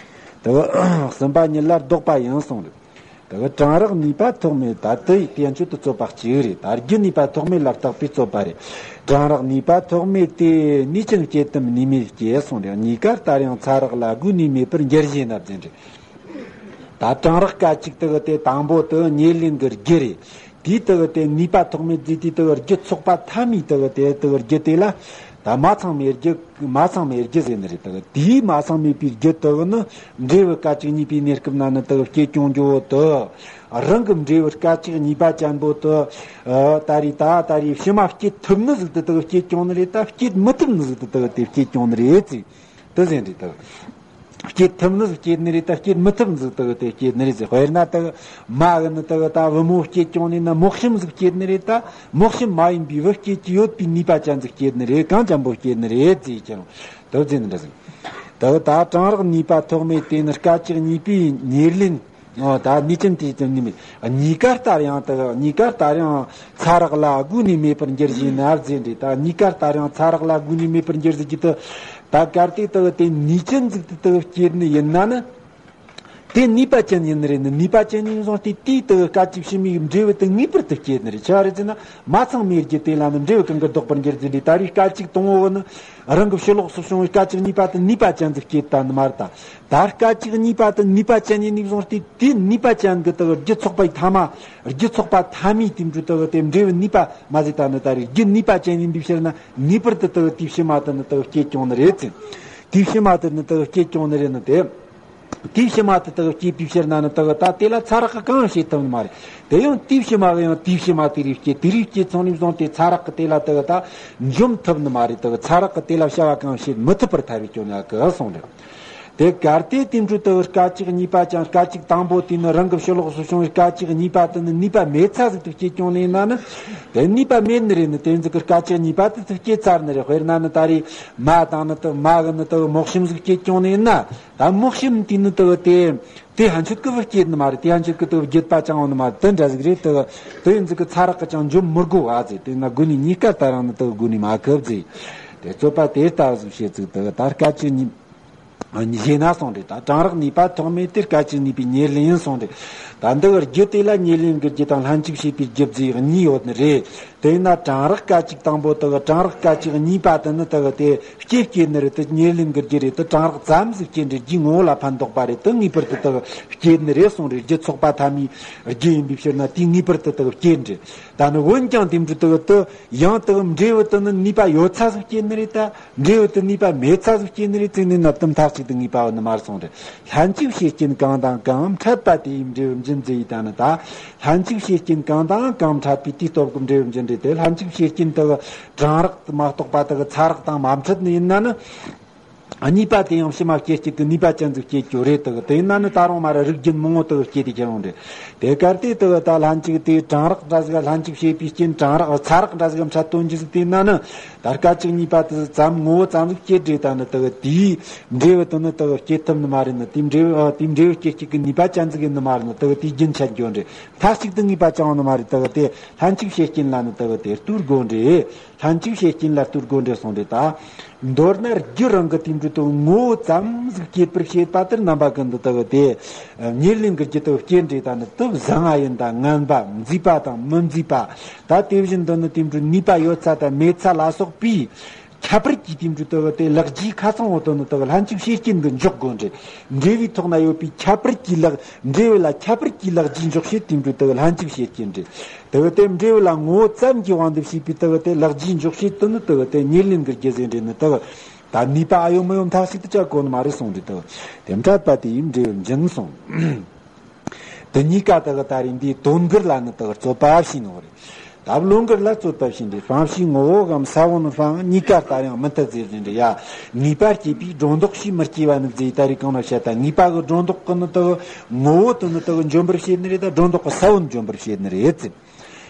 དེ་གི་གསུམ་པ་ཉིད་ལ་ལྡོག་པ་ཡིན་གསུངས་རེད། དེ་གི་གྲང་རེག་ནུས་པ་ཐོགས་མེད་ད་དེ་ཡི་དེ་ཆོད་དུ་རྩོད་པ་གཅིག་རེད། ད་རྒྱུ་ནུས་པ་ཐོགས་མེད་ལ་བརྟག་པའི་རྩོད་པ་རེད། གྲང་རེག་ནུས་པ་ཐོགས་མེད་དེ་ནུས་ཅན་སྐྱེད་དམ་ནུས་མེད་སྐྱེད་གསུངས་རེད། གཉིས་ཀ་ལྟར་ཡང་ཚ་རེག་ལ་དགོས་ནུས་མེད་པར་འགྱུར་ཞེ་ན་བརྩིས་རེད། ད་གྲང་རེག་སྐད་ཅིག་དེ་གི་དེ་དང་པོ་དེ་ཉེར་ལེན་གི་རྒྱུ་རེད། དེའི་དེ་གི་དེ་ནུས་པ་ཐོགས་མེད་རྫས་དེའི་དེ་གི་རྒྱུ་ཚོགས་པ་ཐ་མའི་དེ་གི་དེ་དེ་གི་རྒྱུ་དེ་ལ་ད་མ་ཚང་མའི་རྒྱུ་མ་ཚང་མའི་རྒྱུ་ཟེར་ནི་རེད། དེ་གི་དེའི་མ་ཚང་མེད་པའི་རྒྱུ་དེ་གི་ནི་འབྲས་བུ་སྐད་ཅིག་གཉིས་པའི་གནས་སྐབས་ན་ནི་དེ་གི་སྐྱེད་ཀྱང་འགྱོ་དེ་རང་གི་འབྲས་བུ་སྐད་ཅིག་གཉིས་པ་ཅན་པོ་དེ་ད་རེས་ད་ད་རེས་ཕྱི་མ་སྐྱེད་ཐུབ་ནི་ཟིག་དེ་དེ་གི་སྐྱེད་ཀྱང་ནི་རེད། ད་སྐྱེད་མི་ཐུབ་ནི་ཟིག་དེ་དེ་གི་དེ་སྐྱེད་ཀྱང་ནི་རེད་ཟེར། དེ་ཟེར་འདྲི་དག་སྐྱེད་ཐུབ་ནི་སྐྱེད་ནི་རེད། ད་སྐྱེད་མི་ཐུབ་ནི་དག་དེ་སྐྱེད་ནི་རེད་ཟེར། དཔེར་ན་དག་མ་གི་ནི་དག་ད་བུ་མོ་སྐྱེད་ཀྱང་ནི་ན་མོག་ཤིམ་ཟིག་སྐྱེད་ནི་རེད། ད་མོག་ཤིམ་མ་ཡིན་པའི་བུ་སྐྱེད་ཀྱི་ཡོད་པའི་ནུས་པ་ཅན་ཟིག་སྐྱེད་ནི་རེད། གང་ཅན་པོ་སྐྱེད་ནི་རེད་ཟེར་ཀྱང་དེ་ཟེར་ནི་འདྲ་ཟིག་དག་ད་གྲང་རེག་ནུས་པ་ཐོགས་མེད་དེ་ནི་སྐད་ཅིག་གཉིས་པའི་ཉེར་ལེན། ཨོ་ད་ནུས་ཅན་དེ་ཙམ་ནི་མེད། གཉིས་ཀ་ལྟར་ཡང་དག་གཉིས་ཀ་ལྟར་ཡང་ཚ་རེག་ལ་དགོས་ནུས་མེད་པར་འགྱུར་ཞེ་ན་ཟེར་འདྲི། ད་གཉིས་ཀ་ལྟར་ཡང་ཚ་རེག་ལ་དགོས་ནུས་མེད་པར་འགྱུར་ཟེར་གྱི་དུ། ད་གལ་ཏེ་དག་དེ་ནུས་ཅན་ཟིག་དེ་དག་སྐྱེད་ནི་ཡིན་ན་ནི། དེ་ནུས་པ་ཅན་ཡིན་ནི་རེད། ནི་ནུས་པ་ཅན་ཡིན་བཟུང་སྟེ་དེའི་དུ་སྐད་ཅིག་ཕྱི་མའི་འབྲས་བུ་དུ་ངེས་པར་དུ་སྐྱེད་ནི་རེད། ཆི་བ་རེད་ཟེར་ན། མ་ཚང་མའི་རྒྱུ་དེ་ལ་ནི་འབྲས་བུ་གང་གི་ལྡོག་པར་འགྱུར་ཟིན་རེད། ད་རེས་སྐད་ཅིག་དང་པོ་ནི་རང་གི་ཕྱི་ལོགས་སུ་བྱུང་བའི་སྐད་ཅིག་གཉིས་པ་དུ་ནུས་པ་ཅན་དུ་སྐྱེད་ད་ནི་མ་རེད། ད་ད་སྐད་ཅིག་གཉིས་པ་དུ་ནུས་པ་ཅན་ཡིན་ནི་བཟུང་སྟེ་དེ་ནུས་པ་ཅན་གི་དུ་རྒྱུ་ཚོགས་པའི་ཐ་མ་རྒྱུ་ཚོགས་པ་ཐ་མའི་དེ་འབྲུ་དུ་དེ་འབྲས་བུ་ནུས་པ་མ་ཟིག་ད་ནི་ད་རེས་རྒྱུ་ནུས་པ་ཅན་ཡིན་པའི་ཕྱིར་ན་ངེས་པར་དུ་དུ་དེའི་ཕྱི་མ་དུ་ནི་དུ་སྐྱེད་ཀྱང་ནི་རེད་ཟེར། དེའི་ཕྱི་མ་དུ་ནི་དུ་སྐྱེད་ཀྱང་ནི་རེད་ནི་དེ། དེའི་ཕྱི་མ་དེ་དག་སྐྱེས་པའི་ཕྱིར་ན་ནི་དག་ད་དེ་ལ་ཚ་རགས་ཀྱིས་གང་བྱེད་ཐུབ་ནི་མ་རེད། དེ་ཡང་དེའི་ཕྱི་མ་གི་ཡང་དེའི་ཕྱི་མ་དེ་རིགས་སྐྱེས་དེ་རིགས་སྐྱེས་ཚང་ནས་བཟུང་སྟེ་ཚ་རགས་ཀྱིས་དེ་ལ་དག་ད་འཇོམས་ཐུབ་ནི་མ་རེད། དག་ཚ་རགས་ཀྱིས་དེ་ལ་བྱ་བ་གང་བྱེད་མི་ཐུབ་པར་ཐལ་བའི་སྐྱོན་ཡང་གི་གསུངས་རེད། དེ་གལ་ཏེ་དེ་འཕྲོ་དག་སྐད་ཅིག་གཉིས་པ་ཀྱང་སྐད་ཅིག་དང་པོ་དེ་ནི་རང་གི་ཕྱི་ལོགས་སུ་བྱུང་བའི་སྐད་ཅིག་གཉིས་པ་དེ་ནི་ནུས་པ་མེད་ཚ་ཟིག་ཏུ་སྐྱེས་ཀྱང་ནི་ཡིན་ན་ནི། དེ་ནུས་པ་མེད་ནི་རེད་ནི་དེ་ཟིག་གི་སྐད་ཅིག་གཉིས་པ་དེ་ཚོ་སྐྱེས་ཚར་ནི་རེད། དཔེར་ན་ནི་ད་རེས་མ་དང་ནི་དག་མ་གི་ནི་དག་མོག་ཤིམ་ཟིག་སྐྱེས་ཀྱང་ནི་ཡིན་ན། ད་མོག་ཤིམ་དེ་ནི་དུ་དེ། དེ་ཕན་ཆད་ཀི་བུ་སྐྱེད་ནི་མ་རེད། དེ་ཕན་ཆད་ཀི་དུ་བརྒྱུད་པ་ཅང་འོང་ནི་མ་རེད། དེ་འདྲ་ཟིག་རེད། དུ་དུ་ཡིན་ཟིག་གི་ཚ་རགས་ཀྱི་ཅང་འཇོམས་མི་དགོས་བ་ཟེར། དེ་ན་དགོས་ནི་གཉིས་ཀ་ད་རང་ནི་དུ་དགོས་ནི་མ་ཁབ་ཟེར། དེ་རྩོད་པ་དེ་ལྟ་བུ་ཟིག་བཤད་ཟིག་དུ་ད་སྐད་ཅིག་གཉིས། བཞེས་ན་སོང་རེད། ད་གྲང་རེག་ནུས་པ་ཐོགས་མེད་དེ་སྐད་ཅིག་ནུས་པའི་ཉེར་ལེན་ཡིན་སོང་རེད། ད་འདི་གི་རྒྱུ་དེ་ལ་ཉེར་ལེན་གྱི་རྒྱུ་དང་ལྷན་ཅིག་བྱེད་པའི་རྒྱུ་བརྩིས་གཉིས་ཡོད་ནི་རེད། དེས་ན་གྲང་རེག་སྐད་ཅིག་དང་པོ་དག་གྲང་རེག་སྐད་ཅིག་གཉིས་པ་དེ་ནི་དག་དེ་སྐྱེ་སྐྱེ་ནི་རེད། དེ་ཉེར་ལེན་གྱི་རྒྱུ་རེད། དེ་གྲང་རེག་ཙམ་ཟིག་སྐྱེ་འདྲི་རྒྱུའི་ངོ་བོ་ལ་ཕན་འདོགས་པ་རེད། དེ་ངེས་པར་དུ་དག་སྐྱེ་ནི་རེད་སོང་རེད། རྒྱུ་ཚོགས་པ་ཐ་མའི་རྒྱུ་ཡིན་པའི་ཕྱིར་ན་དེ་ངེས་པར་དུ་དག་སྐྱེ་འདྲི། ད་ནི་འོན་ཀྱང་དེ་འདྲ་དག་དུ་ཡང་དག་འབྲས་བུ་དེ་ནི་ནུས་པ་ཡོད་ཚ་ཟིག་སྐྱེ་ནི་རེད། ད་འབྲས་བུ་དེ་ནུས་པ་མེད་ཚ་ཟིག་སྐྱེ་ནི་རེད་ཟེར་ནས་ན་དེ་མཐའ་གཅིག་ཏུ་ངེས་པ་བོ་ནི་མ་རེད་སོང་རེད། ལྷན་ཅིག་བྱེད་རྐྱེན་གང་དང་གང་འཕྲད་པ་དེ་ཡིས་འབྲས་བུ་འབྱིན་ཟེར་ཡི་ད་ནི་ད། ལྷན་ཅིག་བྱེད་རྐྱེན་གང་དང་གང་འཕྲད་པའི་དེའི་སྟོབས་ཀྱིས་འབྲས་བུ་འབྱིན་རེད་དེ། ལྷན་ཅིག་བྱེད་རྐྱེན་དག་གྲང་རེག་མ་གཏོགས་པ་དག་ཚ་རེག་དང་མ་འཕྲད་ནི་ཡིན་ན་ནི། གཉིས་པ་དེ་ཡང་ཕྱི་མ་སྐྱེ་སྐྱེ་གི་ནུས་པ་ཅན་ཟིག་སྐྱེ་རྒྱུ་རེད་དག་དེ་ཡིན་ན་ནི་ད་རུང་མ་ར་རིགས་རྒྱུན་མང་བོ་དག་སྐྱེ་དེ་ཁྱེར་ཡོང་རེད། དེ་གལ་ཏེ་དག་ད་ལྷན་ཅིག་དེ་གྲང་རེག་འདྲ་ཟིག་ལྷན་ཅིག་བྱེད་པའི་རྐྱེན་གྲང་རེག་ཚ་རེག་འདྲ་ཟིག་འཕྲད་དོན་གྱི་ཟིག་དེ་ཡིན་ན་ནི། ད་སྐད་ཅིག་གཉིས་པ་དེ་ཙམ་ངོ་བོ་ཙམ་ཟིག་སྐྱེ་འདྲེ་ད་ནི་དག་དེའི་འབྲས་བུ་དེ་ནི་དག་སྐྱེ་ཐུབ་ནི་མ་རེད་ནི། དེའི་འབྲས་བུ་དེའི་འབྲས་བུ་སྐྱེ་སྐྱེ་གི་ནུས་པ་ཅན་ཟིག་ཡིན་ནི་མ་རེད་ནི། དག་དེའི་རྒྱུན་ཆད་འགྱོ་འདྲེ་མཐའ་གཅིག་ཏུ་ངེས་པ་ཅང་ཡོང་ནི་མ་རེད། དག་དེ་ལྷན་ཅིག་བྱེད་རྐྱེན་ལ་ནི་དག་དེ་ལྟོས་དགོས་འདྲེ། ལྷན་ཅིག་བྱེད་རྐྱེན་ལ་ལྟོས་དགོས་འདྲེ་སོང་རེད་ད། མདོར་ན་རྒྱུ་རང་གི་དེའི་འབྲུ་དུ་ངོ་བོ་ཙམ་ཟིག་སྐྱེད་པར་བྱེད་པ་དེར་རྣམ་པ་ཀུན་ཏུ་དག་དེ། ཉེར་ལེན་གྱི་རྒྱུ་དུ་སྐྱེ་འདྲེ་ད་ནི་དུ་བཟང་ང་ཡིན་ད་ངན་པ་མཛེས་པ་དང་མི་མཛེས་པ། ད་དེ་བཞིན་དུ་ནི་དེའི་འབྲུ་ནུས་པ་ཡོད་ཚ་དང་མེད་ཚ་ལ་སོགས་པའི་ཁྱད་པར་གྱི་དེའི་འབྲུ་དུ་དེ་ལེགས་བཅོས་ཁ་ཚང་བོ་དུ་ནི་དུ་ལྷན་ཅིག་བྱེད་རྐྱེན་དུ་འཇོག་དགོས་འདྲེ། འབྲས་བུའི་ཐོག་ན་ཡོད་པའི་ཁྱད་པར་གྱི་ལེགས་འབྲས་བུ་ལ་ཁྱད་པར་གྱི་ལེགས་བཅོས་འཇོག་བྱེད་དེའི་འབྲུ་དུ་ལྷན་ཅིག་བྱེད་རྐྱེན་འདྲེ། དེ་བས་དེ་འབྲས་བུ་ལ་ངོ་བོ་ཙམ་གྱི་དབང་དུ་བྱས་པའི་དེ་བས་དེ་ལེགས་བཅོས་འཇོག་བྱེད་དུ་ནི་དེ་བས་དེ་ཉེར་ལེན་གྱི་རྒྱུ་ཟེར་འདྲེ་ནི་དེ་བས་ད་ནུས་པ་ཨ་ཡོད་མི་ཡོད་མཐའ་གཅིག་ཏུ་བཅད་དགོས་ནི་མ་རེད་གསུངས་འདྲེ། དེ་བས་དེ་འཕྲད་པ་དེ་ཡིས་འབྲས་བུ་འབྱིན་གསུངས། དེ་གཉིས་ཀ་དེ་བས་ད་རེས་འདིའི་དོན་འགལ་ལ་ནི་དེ་བས་རྩོད་པ་བྱས་ནོ་རེད། ད་བློ་འགལ་ལ་རྩོད་པ་བྱས་འདྲེ། སྤང་བྱའི་ངོ་བོ་གམ་ས་བོན་སྤང་གཉིས་ཀ་ལྟར་ཡང་མི་འཐད་ཟེར་འདྲེ་ཡ། ངེས་པ་སྐྱེས་པའི་སྒྲོ་འདོགས་ཀྱིས་མི་སྐྱེ་བ་ནི་ཟེར་ད་རེས་གང་ལ་བཤད་ད་ངེས་པ་གི་སྒྲོ་འདོགས་ཀྱིས་ནི་དེ་བས་ངོ་བོ་དེ་ནི་དེ་བས་འཇོམས་པར་བྱེད་ནི་རེད། ད་སྒྲོ་འདོགས་ཀྱིས་ས་བོན་འཇོམས་པར་བྱེད་ནི་རེད་ཟེར།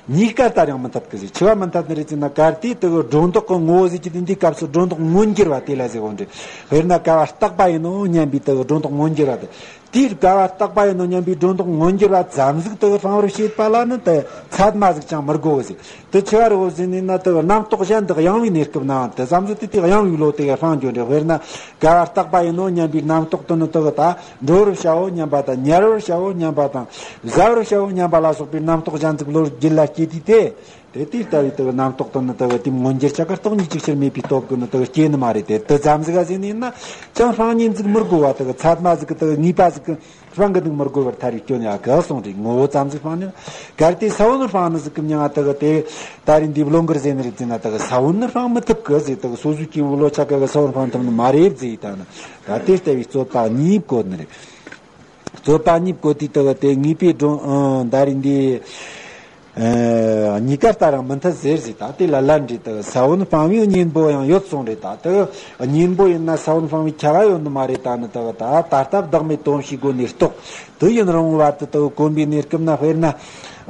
གཉིས་ཀ་ལྟར་ཡང་མི་འཐད་ཀི་ཟེར། ཆི་བ་མི་འཐད་ནི་རེད་ཟེར་ན། གལ་ཏེ་དེ་གི་སྒྲོ་འདོགས་ཀྱི་ངོ་བོ་ཟེར་གྱི་དེ་འདིའི་སྐབས་སུ་སྒྲོ་འདོགས་མངོན་གྱུར་བ་དེ་ལ་ཟེར་གོ་འདྲེ། དཔེར་ན་ཀ་བ་རྟག་པ་ཡིན་ནོ་སྙམ་པའི་དེ་གི་སྒྲོ་འདོགས་མངོན་གྱུར་བ་དེ། དེའི་ཀ་བ་རྟག་པ་ཡིན་ནོ་སྙམ་པའི་སྒྲོ་འདོགས་མངོན་གྱུར་བ་ཙམ་ཟིག་དེ་གི་སྤང་བར་བྱེད་པ་ལ་ནི་དེ་ཚད་མ་ཟིག་ཅང་མི་དགོས་ཟེར། དེ་ཆི་བ་རེད་གོ་ཟེར་ནས་ན། དེ་གི་རྣམ་རྟོག་གཞན་དག་གཡེང་བའི་གནས་སྐབས་ནའང་དེ་ཙམ་ཟིག་དེ་དེ་གཡེང་བའི་བློ་དེ་གི་སྤང་རྒྱུ་འདྲེ། དཔེར་ན་ཀ་བ་རྟག་པ་ཡིན་ནོ་སྙམ་པའི་རྣམ་རྟོག་དེ་ནི་དེ་གི་ད་འགྲོ་བར་བྱའོ་སྙམ་པ་དང་ཉལ་བར་བྱའོ་སྙམ་པ་དང་བཟའ་བར་བྱའོ་སྙམ་པ་ལ་སོགས་པའི་རྣམ་རྟོག་གཞན་ཟིག་བློ་རྒྱུད་ལ་སྐྱེས་དུས་དེ། དེ་དེ་ལྟ་བུའི་དེ་གི་རྣམ་རྟོག་དེ་ནི་དེ་གི་དེ་མངོན་གྱུར་ཆ་ག་སྟོང་ཉིད་ཅིག་ཕྱིར་མེད་པའི་སྟོབས་ཀྱིས་ནི་དེ་གི་སྐྱེ་ནི་མ་རེད་དེ། དེ་ཙམ་ཟིག་ག་ཟེར་ནས་ན་ཅང་སྤང་གཉེན་ཟིག་མི་དགོས་པ། དེ་གི་ཚད་མ་ཟིག་གི་དེ་གི་ངེས་པ་ཟིག་གི་སྤང་གི་འདུག་མི་དགོས་པར་ཐལ་བའི་སྐྱོན་ཡང་ག་གསུངས་རེད། ངོ་བོ་ཙམ་ཟིག་སྤང་ནས། གལ་ཏེ་ས་བོན་སྤང་ནི་ཟིག་གི་མྱང་ང་དེ་གི་དེ་ད་རེས་འདི་བློ་འགལ་ཟེར་ནི་རེད་ཟེར་ན། དེ་གི་ས་བོན་ནི་སྤང་མི་ཐུབ་གི་ཟེར། དེ་གི་སོ་སོའི་སྐྱེ་བོའི་བློ་ཆ་ག་གི་ས་བོན་སྤང་ཐུབ་ནི་མ་རེད་ཟེར། ད་ནི་ད་དེ་ལྟ་བུའི་རྩོད་པ་གཉིས་བཀོད་ནི་རེད། རྩོད་པ་གཉིས་བཀོད་དུས་དེ་གི་དེ་ངེས་པའི་སྒྲོ་ཨ་ད་རེས་འདི། ཨ་གཉིས་ཀ་ལྟར་ཡང་མི་འཐད་ཟེར་ཟིག་ད་དེ་ལ་ལན་འདྲི་དེ་གི་ས་བོན་སྤང་བའི་གཉེན་པོ་ཡང་ཡོད་གསུངས་རེད། ད་དེ་གི་གཉེན་པོ་ཡིན་ན་ས་བོན་སྤང་བའི་ཁྱབ་པ་ཡོད་ནི་མ་རེད། ད་ནི་དེ་གི་ད་ད་ལྟ་བདག་མེད་དོན་བྱེད་སྒོ་ནས་རྟོགས། དེ་ཡུན་རིང་བོའི་བར་དུ་དེ་གི་གོམས་པའི་གནས་སྐབས་ན། དཔེར་ན་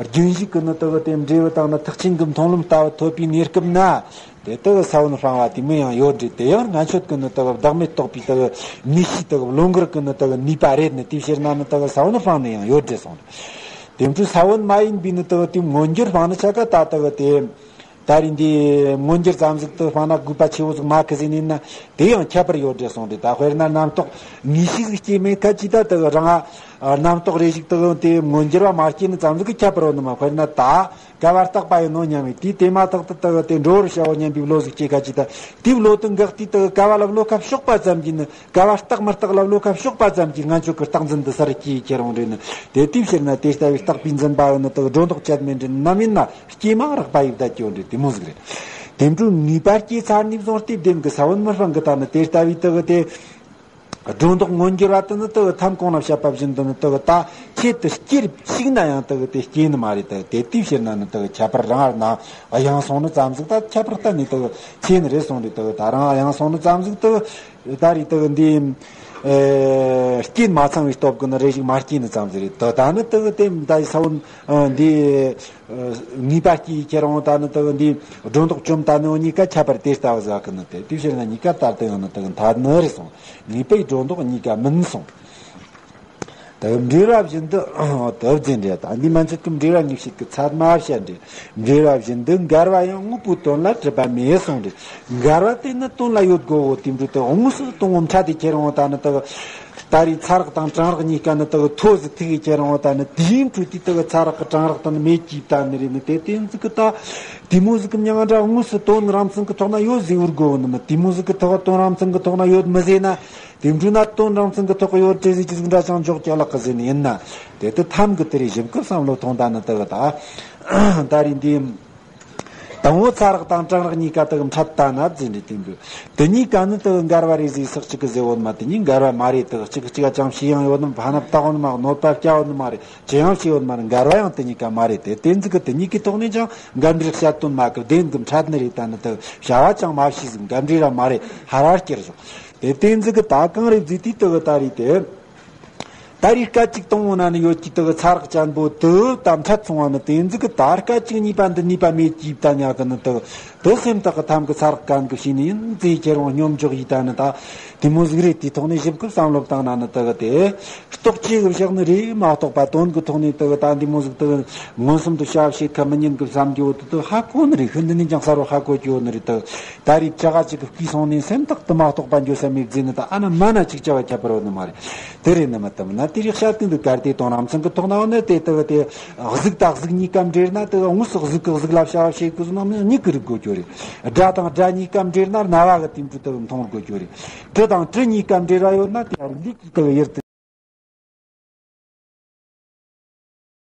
རྒྱུན་ཞུགས་ཀྱི་ནི་དེ་གི་དེ་འབྲས་བུ་དང་ནི་ཐེག་ཆེན་གྱི་མཐོང་ལམ་ལྟ་བུ་ཐོབ་པའི་གནས་སྐབས་ན། དེ་དག་ས་བོན་སྤང་བ་དེ་མོ་ཡང་ཡོད་རེད། དེ་ཡང་སྔ་ཆད་ཀྱི་ནི་དག་བདག་མེད་རྟོགས་པའི་དག་ནུས་ཤུགས་དག་བློ་འགལ་གྱི་ནི་དག་ནུས་པ་རེད་ནི། དེའི་ཕྱིར་ན་ནི་དག་ས་བོན་སྤང་ནི་ཡང་ཡོད་རེད་གསུངས་རེད། དེ་འཕྲོས་ས་བོན་མ་ཡིན་པའི་ནི་དག་དེ་མངོན་གྱུར་སྤང་ནི་ཆ་ག་ད་དག་དེ་ ད་རེས་འདི་མངོན་འགྱུར་ཙམ་ཟིག་ཏུ་དཔེར་ན་དགོས་པ་ཆེ་བོ་ཟིག་མ་གི་ཟིན་ཡིན་ན་དེ་ཡང་ཁྱད་པར་ཡོད་རེད་གསུངས་རེད། ད་དཔེར་ན་རྣམ་རྟོག་ངེས་ཤེས་ཟིག་སྐྱེས་མེད་ཁ་ཅིག་ད་དུ་རང་ཨ་རྣམ་རྟོག་རེ་ཞིག་དུ་དེ་མངོན་འགྱུར་བ་མ་སྐྱེས་ནི་ཙམ་ཟིག་གི་ཁྱད་པར་ཡོད་ནི་མ། དཔེར་ན་ད་ཀ་བ་རྟག་པ་ཡིན་ནོ་སྙམ་བའི་དུས་དེ་མ་ཐག་ཏུ་དུ་དེ་འགྲོ་བར་བྱའོ་སྙམ་པའི་བློ་ཟིག་སྐྱེས་ཁ་ཅིག་ད་དེའི་བློ་དུ་འགག་དུས་དུ་ཀ་བ་ལ་བློ་ཁ་ཕྱོགས་པ་ཙམ་གྱིས་ནི། ཀ་བ་རྟག་མི་རྟག་ལ་བློ་ཁ་ཕྱོགས་པ་ཙམ་གྱིས་ངན་སྤྱོད་ཀྱི་རྟག་འཛིན་འདི་སར་སྐྱེས་ཁྱེར་འོང་རེད་ནི། དེ་དུས་ཕྱིར་ན་དེ་ལྟ་བུའི་རྟག་པའི་འཛིན་པ་ཡོད་ནི་དག་སྒྲོ་འདོགས་བཅད་མེད་འདྲེན་ནམ་ཡིན་ན་སྐྱེས་མ་རག་པ་ཡིབ་བསྡད་ཀྱི་ཡོད་རེད། དེ་མོ་ཟིག་རེད། དེ་འཕྲོ་ངེས་པ་སྐྱེས་ཚར་ནས་བཟུང་སྟེ་བདེན་གི་ས་བོན་མི་སྤང་གི་ད་ནི་དེ་ལྟ་བུའི་དག་དེ་སྒྲོ་འདོགས་མངོན་འགྱུར་བ་དུ་ནི་དག་ཐམ་གོང་ན་བཤད་པ་བཞིན་དུ་ནི་དག་ད་ཆེད་དུ་སྐྱེས་ཞིག་ན་ཡང་དག་དེ་སྐྱེས་ནི་མ་རེད། དག་དེ་དུས་ཕྱིར་ན་ནི་དག་ཁྱད་པར་རང་ན་གཡེང་སོང་ནི་ཙམ་ཟིག་ད་ཁྱད་པར་གཏན་ནས་དག་ཆེ་ནི་རེད་གསུངས་རེད། དག་ད་རང་གཡེང་སོང་ནི་ཙམ་ཟིག་དག་ད་རེས་དག་འདི། ཨེ། རྐྱེན་མ་ཚང་བའི་སྟོབས་ཀྱིས་ནི་རེ་ཞིག་མ་སྐྱེས་ནི་ཙམ་ཟིག་རེད། དོ་ད་ནི་དག་དེ་ད་ས་བོན་འདི་ངེས་པ་སྐྱེས་ཁྱེར་འོང་ད་ནི་དག་འདི་སྒྲོ་འདོགས་བཅོམ་ད་ནི་འོ་གཉིས་ཀ་ཁྱད་པར་དེ་ལྟ་བུ་ཟ་གི་ནི་དེ་དེ་ཕྱིར་ན་གཉིས་ཀ་ལྟར་དུ་ཡང་ནི་དག་འཐད་ནི་རེད་གསུངས། ངེས་པའི་སྒྲོ་འདོགས་གཉིས་ཀ་མིན་གསུངས། དག་འབྲེལ་བ་བཞིན་དུ་དུ་བརྫིན་རེད། ད་འདི་མན་ཆད་ཀྱི་འབྲེལ་བ་གཉིས་བཤད་ཀྱི་ཚད་མ་བཤད་རེད། འབྲེལ་བ་བཞིན་དུ་འགལ་བ་ཡང་དངོས་པོའི་དོན་ལ་གྲུབ་པ་མེད་གསུངས་རེད། འགལ་བ་དེ་ནི་དོན་ལ་ཡོད་དགོས་འོ་དེ་འབྲུ་དེ་དངོས་སུ་དོན་ངོ་འཕྲད་དེ་ཁྱེར་འོང་ད་ནི་དག་ད་རེས་ཚ་རགས་དང་གྲང་རགས་གཉིས་ཀ་ནི་དག་ཐོ་ཟིག་ཐིག་གི་ཁྱེར་འོང་ད་ནི་དེའི་འཕྲོ་དེ་དག་ཚ་རགས་ཀྱི་གྲང་རགས་དང་ནི་མེད་ཀྱིས་བཏང་ནི་རེད། ནི་དེ་དེ་ཟིག་གི་ད་དེ་མོ་ཟིག་གི་མྱང་འདྲ་དངོས་སུ་དོན་རང་མཚན་གི་ཐོག་ན་ཡོད་ཟེར་བར་དགོས་འོ་ནི་མི་དེ་མོ་ཟིག་གི་ཐོག་དོན་རང་མཚན་གི་ཐོག་ན་ཡོད་མི་ཟེར་ན། དེ་འཕྲོ་ན་དོན་རང་མཚན་གྱི་ཐོག་ཡོད་དྲི་ཟིག་ཅི་ཟིག་འདྲ་ཅང་འཇོག་ཀྱང་ལག་གི་ཟིན་ཡིན་ན། དེ་དུ་ཐམ་གི་དེ་རེ་ཞིབ་ཀི་བསམ་བློ་ཐོངས་ད་ནི་དག་ད། ད་རེས་འདི། དང་བོ་ཚ་རགས་དང་གྲང་རགས་གཉིས་ཀ་དག་འཕྲད་ད་ན་ཟིན་རེ་དེ་འབུ། དེ་གཉིས་ཀ་ནི་དག་འགལ་བ་རེད་ཟིག་སག་ཅིག་གི་ཟེར་བོ་ནི་མ་དེ་གཉིས་འགལ་བ་མ་རེད། དག་གཅིག་གཅིག་ཅང་ཤེས་ཡང་ཡོད་ནི་ཕ་ན་བཏགས་བོ་ནི་མ་གནོད་པ་བསྐྱལ་བོ་ནི་མ་རེད། ཅི་ཡང་ཤེས་ཡོད་མ་རེད། འགལ་བ་ཡང་དེ་གཉིས་ཀ་མ་རེད། དེ་དེ་ཟིག་གི་དེ་གཉིས་ཀའི་ཐོག་ནས་ཀྱང་འགལ་འབྲེལ་བཤད་དོན་མ་གི་བདེན་གི་འཕྲད་ནི་རེད། ད་ནི་དག་བྱ་བ་ཅང་མ་བྱས་ཟིག་འགལ་འབྲེལ་ར་མ་རེད། ཧ་ར་སྐྱེར་བཞག་དེ་དེ་ཟིག་གི་ད་གང་རེད་ཟིག་དེ་དག་ད་རེད་དེ། ད་རེས་སྐད་ཅིག་དང་བོ་ན་ནི་ཡོད་ཀྱི་དག་ཚ་རགས་ཅན་པོ་དུ་ད་འཕྲད་སོང་བ་ནི་དེ་ཟིག་གི་ད་སྐད་ཅིག་གཉིས་པ་འདི་ནུས་པ་མེད་ཀྱིས་ད་ཉག་གི་ནི་དག་དུ་སེམས་ཐག་གི་ཐམ་གི་ཚ་རགས་གན་གི་ཤེས་ནི་ཡིན་ཟེར་ཁྱེར་འོང་སྙོམས་འཇོག་ཡིས་ད་ནི་ད་དེ་མོ་ཟིག་རེད། དེའི་ཐོག་ནས་ཞིབ་གི་བསམ་བློ་བཏང་ན་ནི་དག་དེ་རྟོག་བཅས་གི་བཞག་ནི་རེད་མ་གཏོགས་པ་དོན་གི་ཐོག་ནས་དག་ད་འདི་མོ་ཟིག་དག་མངོན་སུམ་དུ་བྱ་བྱེད་ཁ་མི་ཉན་གི་བསམ་རྒྱུ་བོ་དུ་དུ་ཧ་གོ་ནི་རེད། ཤིན་ཏུ་ནས་ཀྱང་གསལ་བོ་ཧ་གོ་རྒྱུ་ནི་རེད་དག་ད་རེས་ཅ་ག་ཅིག་གི་སྐུས་སོང་ནས་སེམས་ཐག་དུ་མ་གཏོགས་པ་འགྱོ་ས་མེད་ཟེར་ནི་ད་ཨ་ན་མ་ན་ཅིག་བྱ་བ་ཁྱད་པར་ཡོད་ནི་མ་རེད། དེ་རེད་ནི་མ་དམ་ན་དེ་རིགས་བཤད་དུས་འདི་གལ་ཏེ་དོན་རང་མཚན་གི་ཐོག་ན་ནི་དེ་ལྟ་བུ་དེ་གཟུགས་དང་གཟུགས་གཉིས་ཀ་འབྲེལ་ན་དེ་དངོས་སུ་གཟུགས་གི་གཟུགས་ལ་བྱ་བ་བྱེད་དགོས་ན་མི་གཉིས་ཀི་རིག་དགོས་རྒྱུ་རེད། སྒྲ་དང་སྒྲ་གཉིས་ཀ་འབྲེལ་ན་རྣ་བ་གི་དེ་འདྲ་དེ་མཐོང་དགོས་རྒྱུ་རེད། དྲི་དང་དྲི་གཉིས་ཀ་འབྲེལ་བ་ཡོད་ན་དེ་ལུས་ཀྱི་དེ་ཡུལ་དུ།